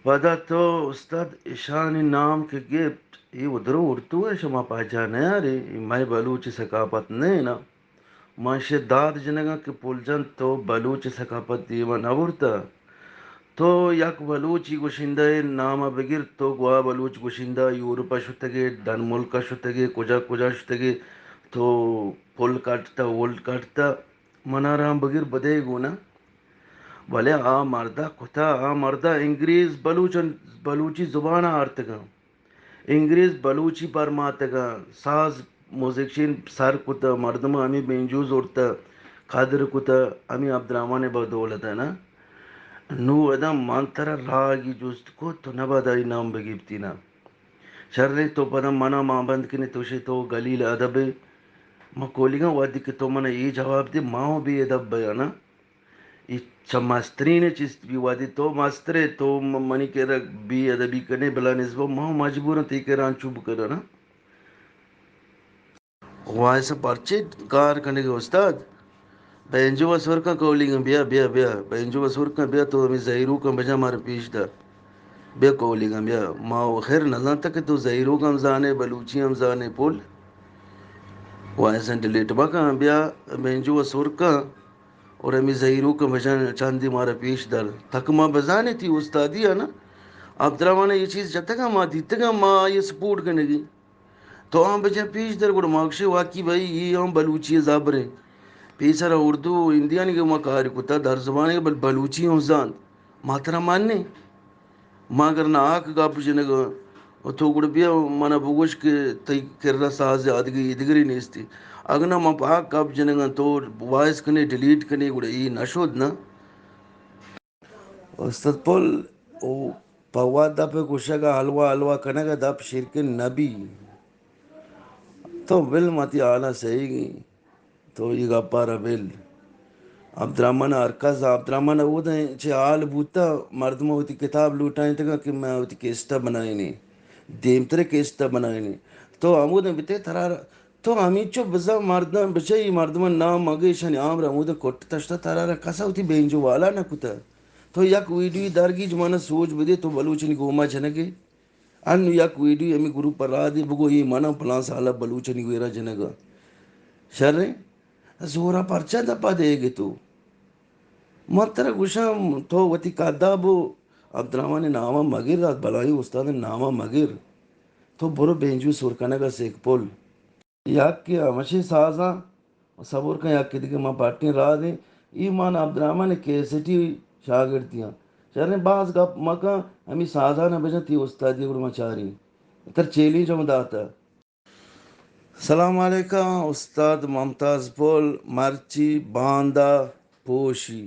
پدا تو استاد اشانی نام کہ گپت، اے ادرو اردو ء شما پاجا نیارے، اے مئے بلوچ ثقافت نہ انت۔ من شہ داد جنگاں کہ پل جان تو بلوچ ثقافت دیما نہ برتہ۔ تو یک بلوچی گشندہ ء نام ء بگر، تو گوا بلوچ گشندہ یورپ ء شتگے، ڈنملک ء شتگے، کجا کجا شتگے، تو پل کٹتہ، ولڈ کٹتہ، منا رام بگیر بدے گونا۔ بلے آ مردا کتا، آ مردا انگریز بلوچن، بلوچی زبان آرتگاں۔ انگریز بلوچی پرماتگاں، ساز موزیکشین سر کتہ، مردم ہمیں بینجو زورتہ، قدر کتہ، ہمیں عبدالرحمن بدولت نا۔ نو ادا من ترا راگی جست کو، تو نبادا ای نام بگیپتی نا۔ شریں، تو پدا منا مان بند کنے، تو شے تو گلیل ادب ئے۔ ما کولیگاں وہدی کہ تو منا اے جواب دے، ما ہوں بے ادب بیانا۔ اے چہ مسترین چیز بی، وہدی تو مسترے، تو م-، منی کرا بے ادبی کنے، بلا نسبت ما ہوں مجبوراں تی کرا انچو بکنانا۔ وائس پرچے کار کنگے استاد؟ بینجو و سرکاں کولیگاں، بیا، بیا، بیا۔ بینجو و سرکاں بیا، تو ہمیں زہیروکاں بجا مارا پیش دار۔ بیا کولیگاں بیا۔ ما و خیر نزانتا کہ تو زہیروک ہم زانے، بلوچی ہم زانے، پل۔ وائساں ڈیلیٹ مکن، بیا بینجو و سرکاں اور ہمیں زہیروکاں بجا چاندی مارا پیش دار۔ تک ما بزانے تی استادی ہے نا۔ عبدالرحمن یہ چیز جتگا ما دیتگا، ما یہ سپورٹ کنگی۔ تو آں بجن پیش در گڑا ما گشے واقعی بھائی یہ ہم بلوچی زبر ہیں۔ پیسر اردو و ہندیانی کہ ما کار کتا، در زبان کہ بل بلوچی ہم زانت۔ ما ترا ماننے۔ ما اگر نہ آک گپ جنگا و تو گڑا بیا منا بگوش کہ تئی کرا ساز آدگی ادگری نیستی۔ اگنا ما پاک گپ جنگا تو وائس کنے ڈیلیٹ کنے گڑا یہ نہ شود نا۔ استاد پل، او پہ وت دپ ء گوشگ ء حلوہ حلوہ کنگ ء دپ شیرکن نہ بی۔ تو بل ما تی حالاں سہیگیں۔ تو اے گپا را بل۔ عبدالرحمن ء ہر کس، عبدالرحمن ء اودیں چہ حال بوتا، مردم وتی کتاب لوٹائینتگاں کہ من وتی کیسٹ ء بنائینیں۔ دیمتر کیسٹ ء بنائینیں۔ تو ہمودیں بتے ترا تو ہمینچو بزاں مردم بچہ، اے مردمانی نام مگے، ایشانی عمر ہموداں کٹ تشتہ، ترا را کسا وتی بینجو والا نہ کتہ۔ تو یک ویڈیو درگیج منا سوج بدے، تو بلوچانی گوما جنگے۔ انو یک ویڈیو ہمے گروپ پر راہ دے، بگو اے منا پلان سالا بلوچانی گویرا جنگا۔ شریں؟ زورا پرچا دپا دے گے تو؟ من ترا گوشاں، تو وتی کدا بو، عبدالرحمن ناما مگر، بلائیں استاد ناما مگر۔ تو برو بینجو سر کنگا سیک پل۔ یک کہ ہمشی سازاں، صبر کن، یک کہ دگہ من پٹیں راہ دیں، ایمان عبدالرحمن کیسٹی شاگردیاں۔ شریں، باز گپ مکن، ہمے سازاں بجن، تی استادی گڑا من چاریں۔ تر چیلنج ہم داتا۔ سلام علیکم استاد ممتاز پل، مرچی باندا پوشی۔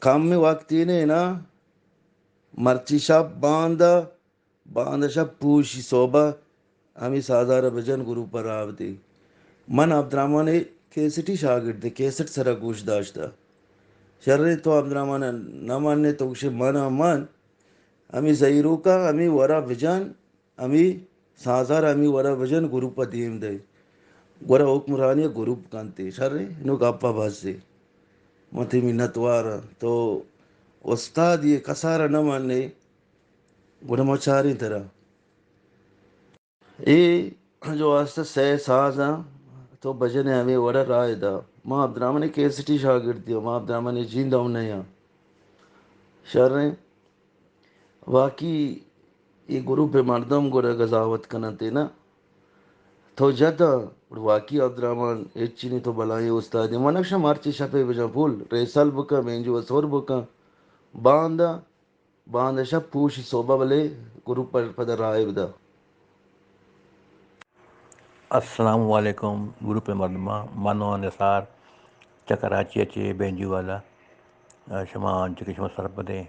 کم وقتی نے نا، مرچی شپ باندا باندا شپ پوشی، صوبہ ہمے سازارا بجن، گروپ ء راہ بدے۔ من عبدالرحمن ء کیسٹی شاگردیں، کیسٹ سرا گوش داشتہ۔ شریں، تو عبدالرحمن ء نہ منے، تو گوشے من ء من ہمے زہیروکاں ہمے ورا بجن، ہمے سازارا ہمے ورا بجن، گروپ ء دیم دئے۔ گڑا حکمرانی ء گروپ کنتے۔ شریں، نو گپ ء بس اے۔ من تئی منت وار آں۔ تو استاد یہ کسارا نہ منے۔ گڑا ما چاریں ترا۔ اے جو است سئے ساز آں، تو بجن ء ہمے وڑ ء راہ ء دا۔ ما عبدالرحمن ء کیسٹی شاگردی آں، ما عبدالرحمن ء جند ہم نہ آں۔ شریں، واقعی اے گروپ ء مردم گڑا قضاوت کننت نا۔ تو جد آں، گڑا واقعی عبدالرحمن ہچی نی، تو بلائیں استادے۔ من اکشم مرچی شپ ء بجن پول، ریسل بکن، بینجو ء سر بکن، باندا باندا شپ پوشی صوبہ بلے گروپ پر پدا راہ ء بدا۔ السلام علیکم گروپ ء مردماں، من و نثار چہ کراچی ء چہ بینجو والا۔ شما انچو کہ شما سرپدیں،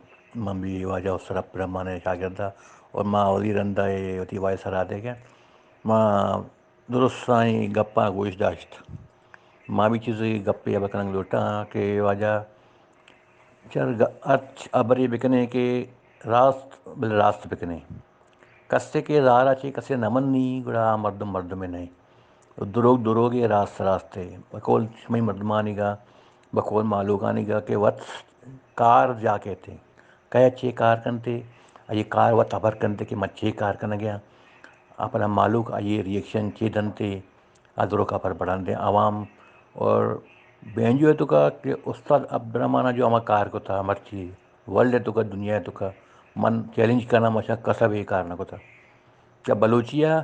من بھی واجہ و سرپ رحمان ء شاگرد ء اور ما اولی رندا ء وتی وائس ء را دے گئے۔ ما درستانی گپاں گوش داشت۔ ما بھی چیزے گپے ء بکنگ لوٹاں کہ واجہ چر گ-، ہرچ ہبرے بکنے کہ راست، بلے راست بکنے۔ کسے کہ زہرا چہ کسے نہ منی، گڑا آ مردم مردمے نہ انت۔ دروگ دروگے، راست راستے۔ بقول شمئی مردمانیگا، بقول مہلوکانیگا کہ وت کار جا کہتے، کئے چے کار کنتے، آئی کار وت ہبر کنتے کہ من چے کار کنگیاں۔ اپنا مہلوک آئی ریئیکشن چے دنتے، آ دروکا پر بڑھاندیں عوام اور بینجو ء توکا کہ استاد عبدالرحمن ء جو ہما کار کتا مرچی ورلڈ ء توکا، دنیا ء توکا، من چیلنج کناں، مشا کسا بھی کار نہ کتا۔ کہ بلوچی ء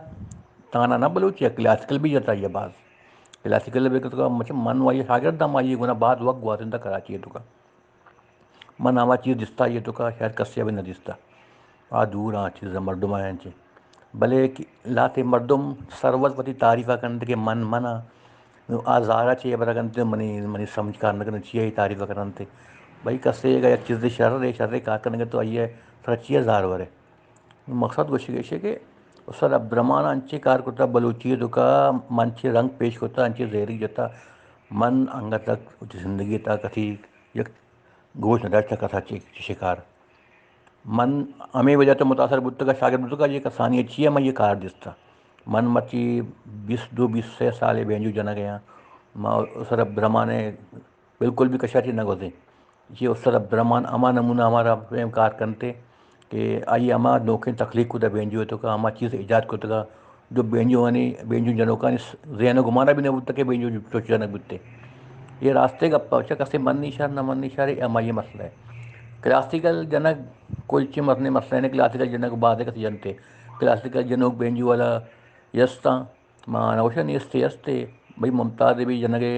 تانا نہ بلوچی ءَ، کلاسیکل بھی جتا یہ باز۔ کلاسیکل بھی کتگا، مچ من وائی شاگرد ہم آئی گنا بعد وقت گواتن تا کراچی ءِ توکا۔ من ہما چیز دستا یہ توکا شاید کسی بھی نہ دستا۔ آ دور آں چیز مردم آیاں چے۔ بلے کہ لاتے مردم سروت وتی تعریف کنت کہ من من آں۔ نو آ زارا چے برا کنت منی، منی سمجھ کار نہ کنت چی آئی تعریف کنت۔ بھئی کسے اگا یک چیز شر ہے، شر کار کنگے تو آئی سر چی زار ورے۔ مقصد گوشگ ایش کہ استاد عبدالرحمان انچے کار کتا بلوچی ءِ توکا، من چے رنگ پیش کتا، انچے زہری جتا، من انگت تک وتی زندگی تا کتی یک گوش نداشتا کسا چے، چے شکار۔ من ہمے وجہ تو متاثر بوتگا، شاگرد بوتگا، یہ کسانی چی ہے، من یہ کار دستا۔ من مرچی بیست دو، بیست سے سال بینجو جنگ یاں۔ ما استاد عبدالرحمان بالکل بھی کشا چی نہ گوزیں۔ یہ استاد عبدالرحمان ہما نمونہ ہمارا پیم کار کنتے کہ آئی ہما نوکیں تخلیق کتا بینجو ءِ توکا، ہما چیز ایجاد کتگا، جو بینجوانی، بینجو جنوکانی ذہن و گمانا بھی نہ بوتا کہ بینجو چوش جنگ بوتے۔ یہ راستے گپا، چہ کسے منی شر نہ منی شر، یہ ہمائی مسئلہ ہے۔ کلاسیکل جنگ کل چی مزنیں مسئلہ ہے، کلاسیکل جنگ بعد کسی جنتے۔ کلاسیکل جنوک بینجو والا یستاں، ما نوشہ نیستے استے، بھئی ممتاز بھی جنگے،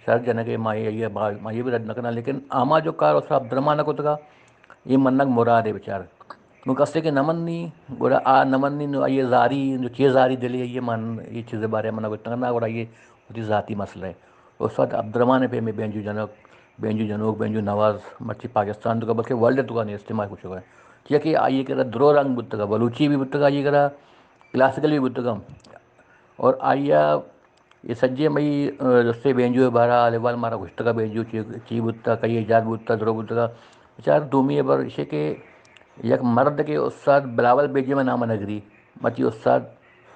شر جنگے، ما یہ، یہ با-، ما یہ بھی رد نہ کنا، لیکن آما جو کار استاد عبدالرحمان کتگا، یہ منگ مراد ہے بچار۔ نو کسے کہ نہ منی، گڑا آ نہ منی، نو آئی زاری، نو چے زاری دلی، یہ من، یہ چیز بارے من گوشتگ نہ، گڑا یہ وتی ذاتی مسئلہ ہے۔ استاد عبدالرحمان پہ میں بینجو جنوک، بینجو جنوک، بینجو نواز، مرچی پاکستان توکا، بلکہ ورلڈ توکا نہیں استعمال کچھ ہے۔ چیا کہ آئی کرا درو رنگ بوتگا، بلوچی بھی بوتگا، آئی کرا کلاسیکل بھی بوتگا۔ اور آئی یہ سجے مئی، آ، جستے بینجو بارا حال مارا گوشتگا بینجو چی، چی بوتا، کئی ایجاد بوتا، درو بوتگا۔ بچار دومی بر ایشے کہ یک مرد کہ استاد بلاول بیجی میں نام نگری، مچی استاد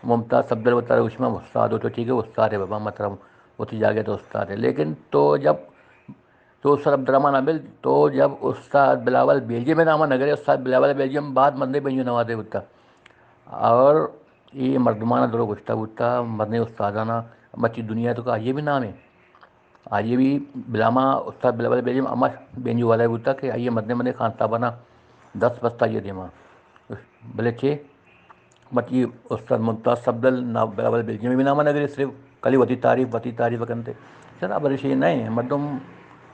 ممتاز صفدر وتارا گوشی میں استاد ہو تو ٹھیک ہے، استاد ہے بابا، مطلب وتی جاگہ تو استاد ہے۔ لیکن تو جب تو استاد عبدالرحمن عامل، تو جب استاد بلاول بیجی میں نام نگرے، استاد بلاول بیجی میں بعد مندے بینجو نوازے بوتا۔ اور یہ مردمانہ درو گوشتہ بوتا، مزنیں استادانہ، مرچی دنیا توکا آئی بھی نام ہے۔ آئی بھی بلاما استاد بلاول بیجی ہما بینجو والا بوتا کہ آئی مزنیں مزنیں خان صاحبانہ دست بستا یہ دیما۔ بلے چے؟ مرچی استاد ممتاز صفدر نا-، بلاول بیجی میں بھی نام نگرے، صرف کلی وتی تعریف، وتی تعریف کنتے۔ سر، اب ایشی نہیں، مردم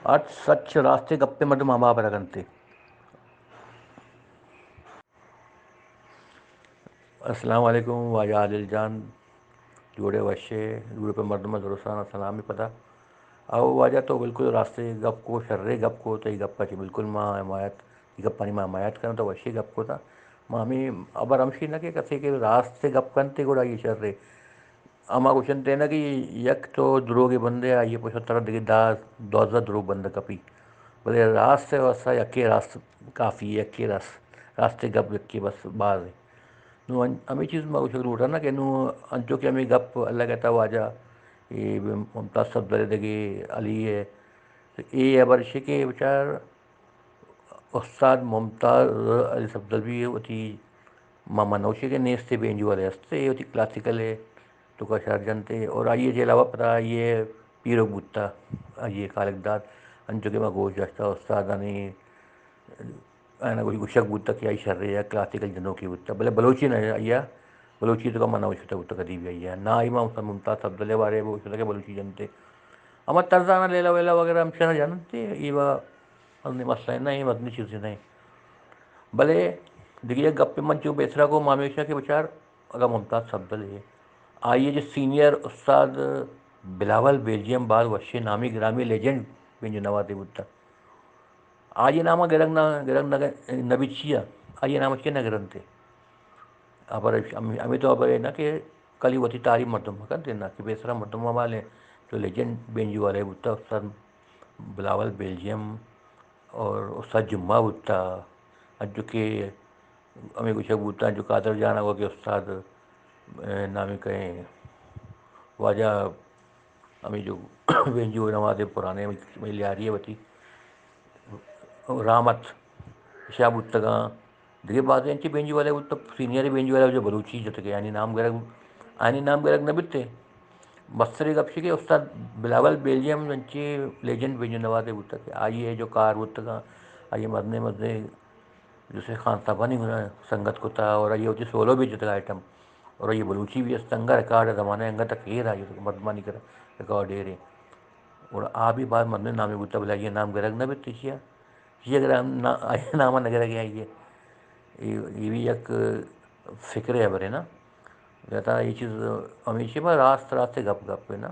ہر سچ راستے گپے مردم ہما پر کنتے۔ السلام علیکم واجہ عادل جان، جوڑے وشے، جوڑے پہ مردم درستان سلام پدا۔ او واجہ تو بالکل راستے گپ کو، شرے گپ کو، تئی گپ چی بالکل ما حمایت، تئی گپانی ما حمایت کرن، تو وشے گپ کو تا۔ ما ہمیں ابر ہمشی نہ کہ کسے کہ راستے گپ کنتے گڑا یہ شرے۔ ہما گوشنت نا کہ یک تو دروگے بندے آئی پشت ترا دگہ دہ دوازدہ دروگ بند کپی، بلے راست ء واسطہ یکے راست کافی، یکے راست، راست ء گپ یکے بس باز ہے۔ نو ان-، ہمے چیز ما گوشگ لوٹاں نا کہ نو انچو کہ ہمے گپ اللہ کہتا واجہ، اے ممتاز صفدر دگہ علی ہے، تو اے ہبر شے کہ بچار استاد ممتاز علی صفدر بھی وتی ما منوشے کہ نیست بینجو والے است، اے وتی کلاسیکل ہے، تو کا شہر جنتے، اور آئیے چہ علاوہ پدا آئیے پیرو بوتا، آئیے کالک دات، انچو کہ ما گوش داشتا استادانی آنا گوش-، گوشگ بوتا کہ آئی شر یا کلاسیکل جنوکی بوتا، بلے بلوچی نہ آئیا، بلوچی تو کا منوشتا بوتا کدی بھی آئیا۔ نہ آئی ما ممتاز صفدر بارے بوشتا کہ بلوچی جنتے۔ اما طرزانا لیلا ویلا وغیرہ ہم شنا جانتے، ایوا مزنیں مسئلہ نہ ایں، مزنیں چیزے نہ ایں۔ بلے دگہ یک گپے من چو پیسرا کو ہمیشہ کہ بچار اگاں ممتاز صفدر ہے، آئی ء جو سینئر استاد بلاول بیلجیم باز وشیں نامی گرامی لیجنڈ بینجو نوازے بوتا۔ آئی ء نام ء گرگ نہ، گرگ نہ، نہ بیت چیا؟ آئی ء نام ء چیا نہ گرنتے؟ ابر ہمے، ہمے تو ابر ہے نا کہ کلی وتی تعریف مردم مہ کنت نا کہ پیسرا مردم ہما لیں جو لیجنڈ بینجو والے بوتا، استاد بلاول بیلجیم اور استاد جمعہ بوتا، انچو کہ ہمے گوشگ بوتا، انچو قادر جان ء کہ استاد، اے، نامی کہیں واجہ ہمے جو بینجو نوازے پرانے ہمے، ہمے لیاری ء وتی رحمت شاہ بوتگاں، دگہ بازیں انچیں بینجو والے بوت، سینئر بینجو والے جو بلوچی جتگ، آیانی نام گرگ، آیانی نام گرگ نہ بیت۔ مستریں گپ چی کہ استاد بلاول بیلجیم انچیں لیجنڈ بینجو نوازے بوتگ کہ آئی ء جو کار بوتگاں، آئی ء مزنیں مزنیں جسے خان صاحبانی گنا سنگت کتا اور آئی ء وتی سولو بھی جتگ آئٹم۔ اور یہ بلوچی بھی است، انگا ریکارڈ ہے، زمانہ انگا تک ایر آئی، مردمانی کرا ریکارڈ ایر ہیں۔ اور آ بھی بعد مردم نامی بوتا، بلے یہ نام گرگ نہ بیتے چیا۔ یہ اگر ہم نا-، نام نہ گرگ ہیں، یہ، یہ، یہ بھی یک فکر ہے برے نا۔ جتا یہ چیز ہمیشہ با راست، راست گپ گپ ہے نا۔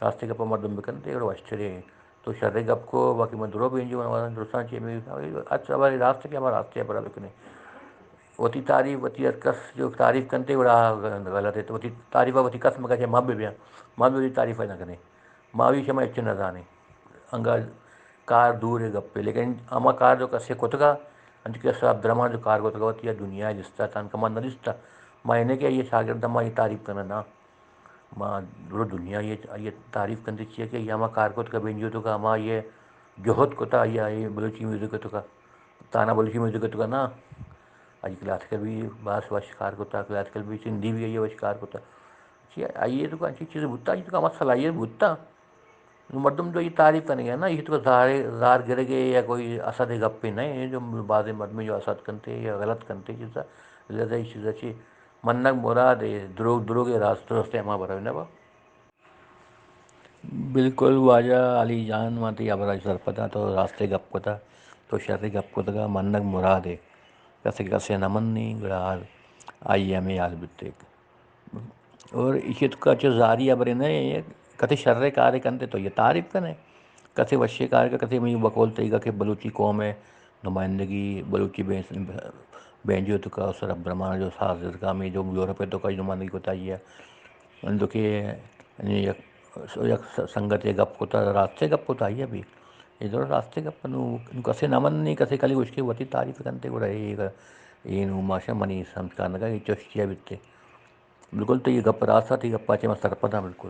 راست گپ مردم بکنتے اور وشترے ہیں۔ تو شر گپ کو، باقی من درو بینجو، من درستان چی میں، اچھا، ہماری راست کہ ہمارا راست ہے، برا بکنے۔ وتی تعریف، وتی ہر کس جو تعریف کنتے، وڑا غلط ہے۔ تو وتی تعریف، وتی کس مگا چے ما بہ بیاں، ما بھی وتی تعریف نہ کنے۔ ما بھی شما اچ نہ زانے۔ انگا کار دور ہے گپے، لیکن ہما کار جو کسے کتگا، انچو کہ اسرا عبدالرحمن جو کار کتگا، وتی یا دنیا جستا تان کما نہ جستا۔ ما انہیں کہ یہ شاگرد ما یہ تعریف کرنا نا۔ ما درو دنیا یہ، یہ تعریف کنتے چیا کہ یہ ہما کار کتگا بینجو تو کا، ہما یہ جہد کتا، یا یہ بلوچی میوزک تو کا، تانا بلوچی میوزک تو کا نا۔ آئی کلاسیکل بھی باس وش کار کتا، کلاسیکل بھی، سندھی بھی یہ وش کار کتا۔ چیا، آئی تو کا انچی چیز بوتا، آئی تو کا ہما صلاحیت بوتا۔ نو مردم جو یہ تعریف کنگے نا، یہ تو زار، زار گرگے یا کوئی اسد گپے نہ ہے، جو بعض مردم جو اسد کنتے یا غلط کنتے چیزا، لہذا یہ چیزا چی منگ مراد ہے، دروگ، دروگ ہے، راست، درست ہے، ہما برا نہ با۔ بالکل واجہ علی جان، ما تئی ہبرا سرپداں، تو راستے گپ کتا، تو شرے گپ کتگا، منگ مراد ہے۔ کسے کسے نہ منی، گڑا حال، آئی ہمیں حال بیتے۔ اور ایشی تو کا چو زاری ہبرے نہ ہے، کسے شرے کارے کنتے تو یہ تعریف کنے، کسے وشے کارے کا، کسے میں بقول تئی کا کہ بلوچی قوم ہے، نمائندگی بلوچی بین-، بینجو تو کا، اسرا عبدالرحمن جو ساز کا، میں جو یورپ ہے تو کا نمائندگی کتا ہی ہے۔ ان تو کہ یک، یک سنگت یہ گپ کتا، راستے گپ کتا ہی ابھی۔ یہ تو راستے گپ نو، نو کسے نہ منی، کسے کلی گوشکے وتی تعریف کنتے، گڑا یہ، یہ نو ماشا منی سمجھ کارنگا، یہ چشتیا بیتے۔ بالکل تو یہ گپ راست ہے، یہ گپا چے ما سرپداں بالکل۔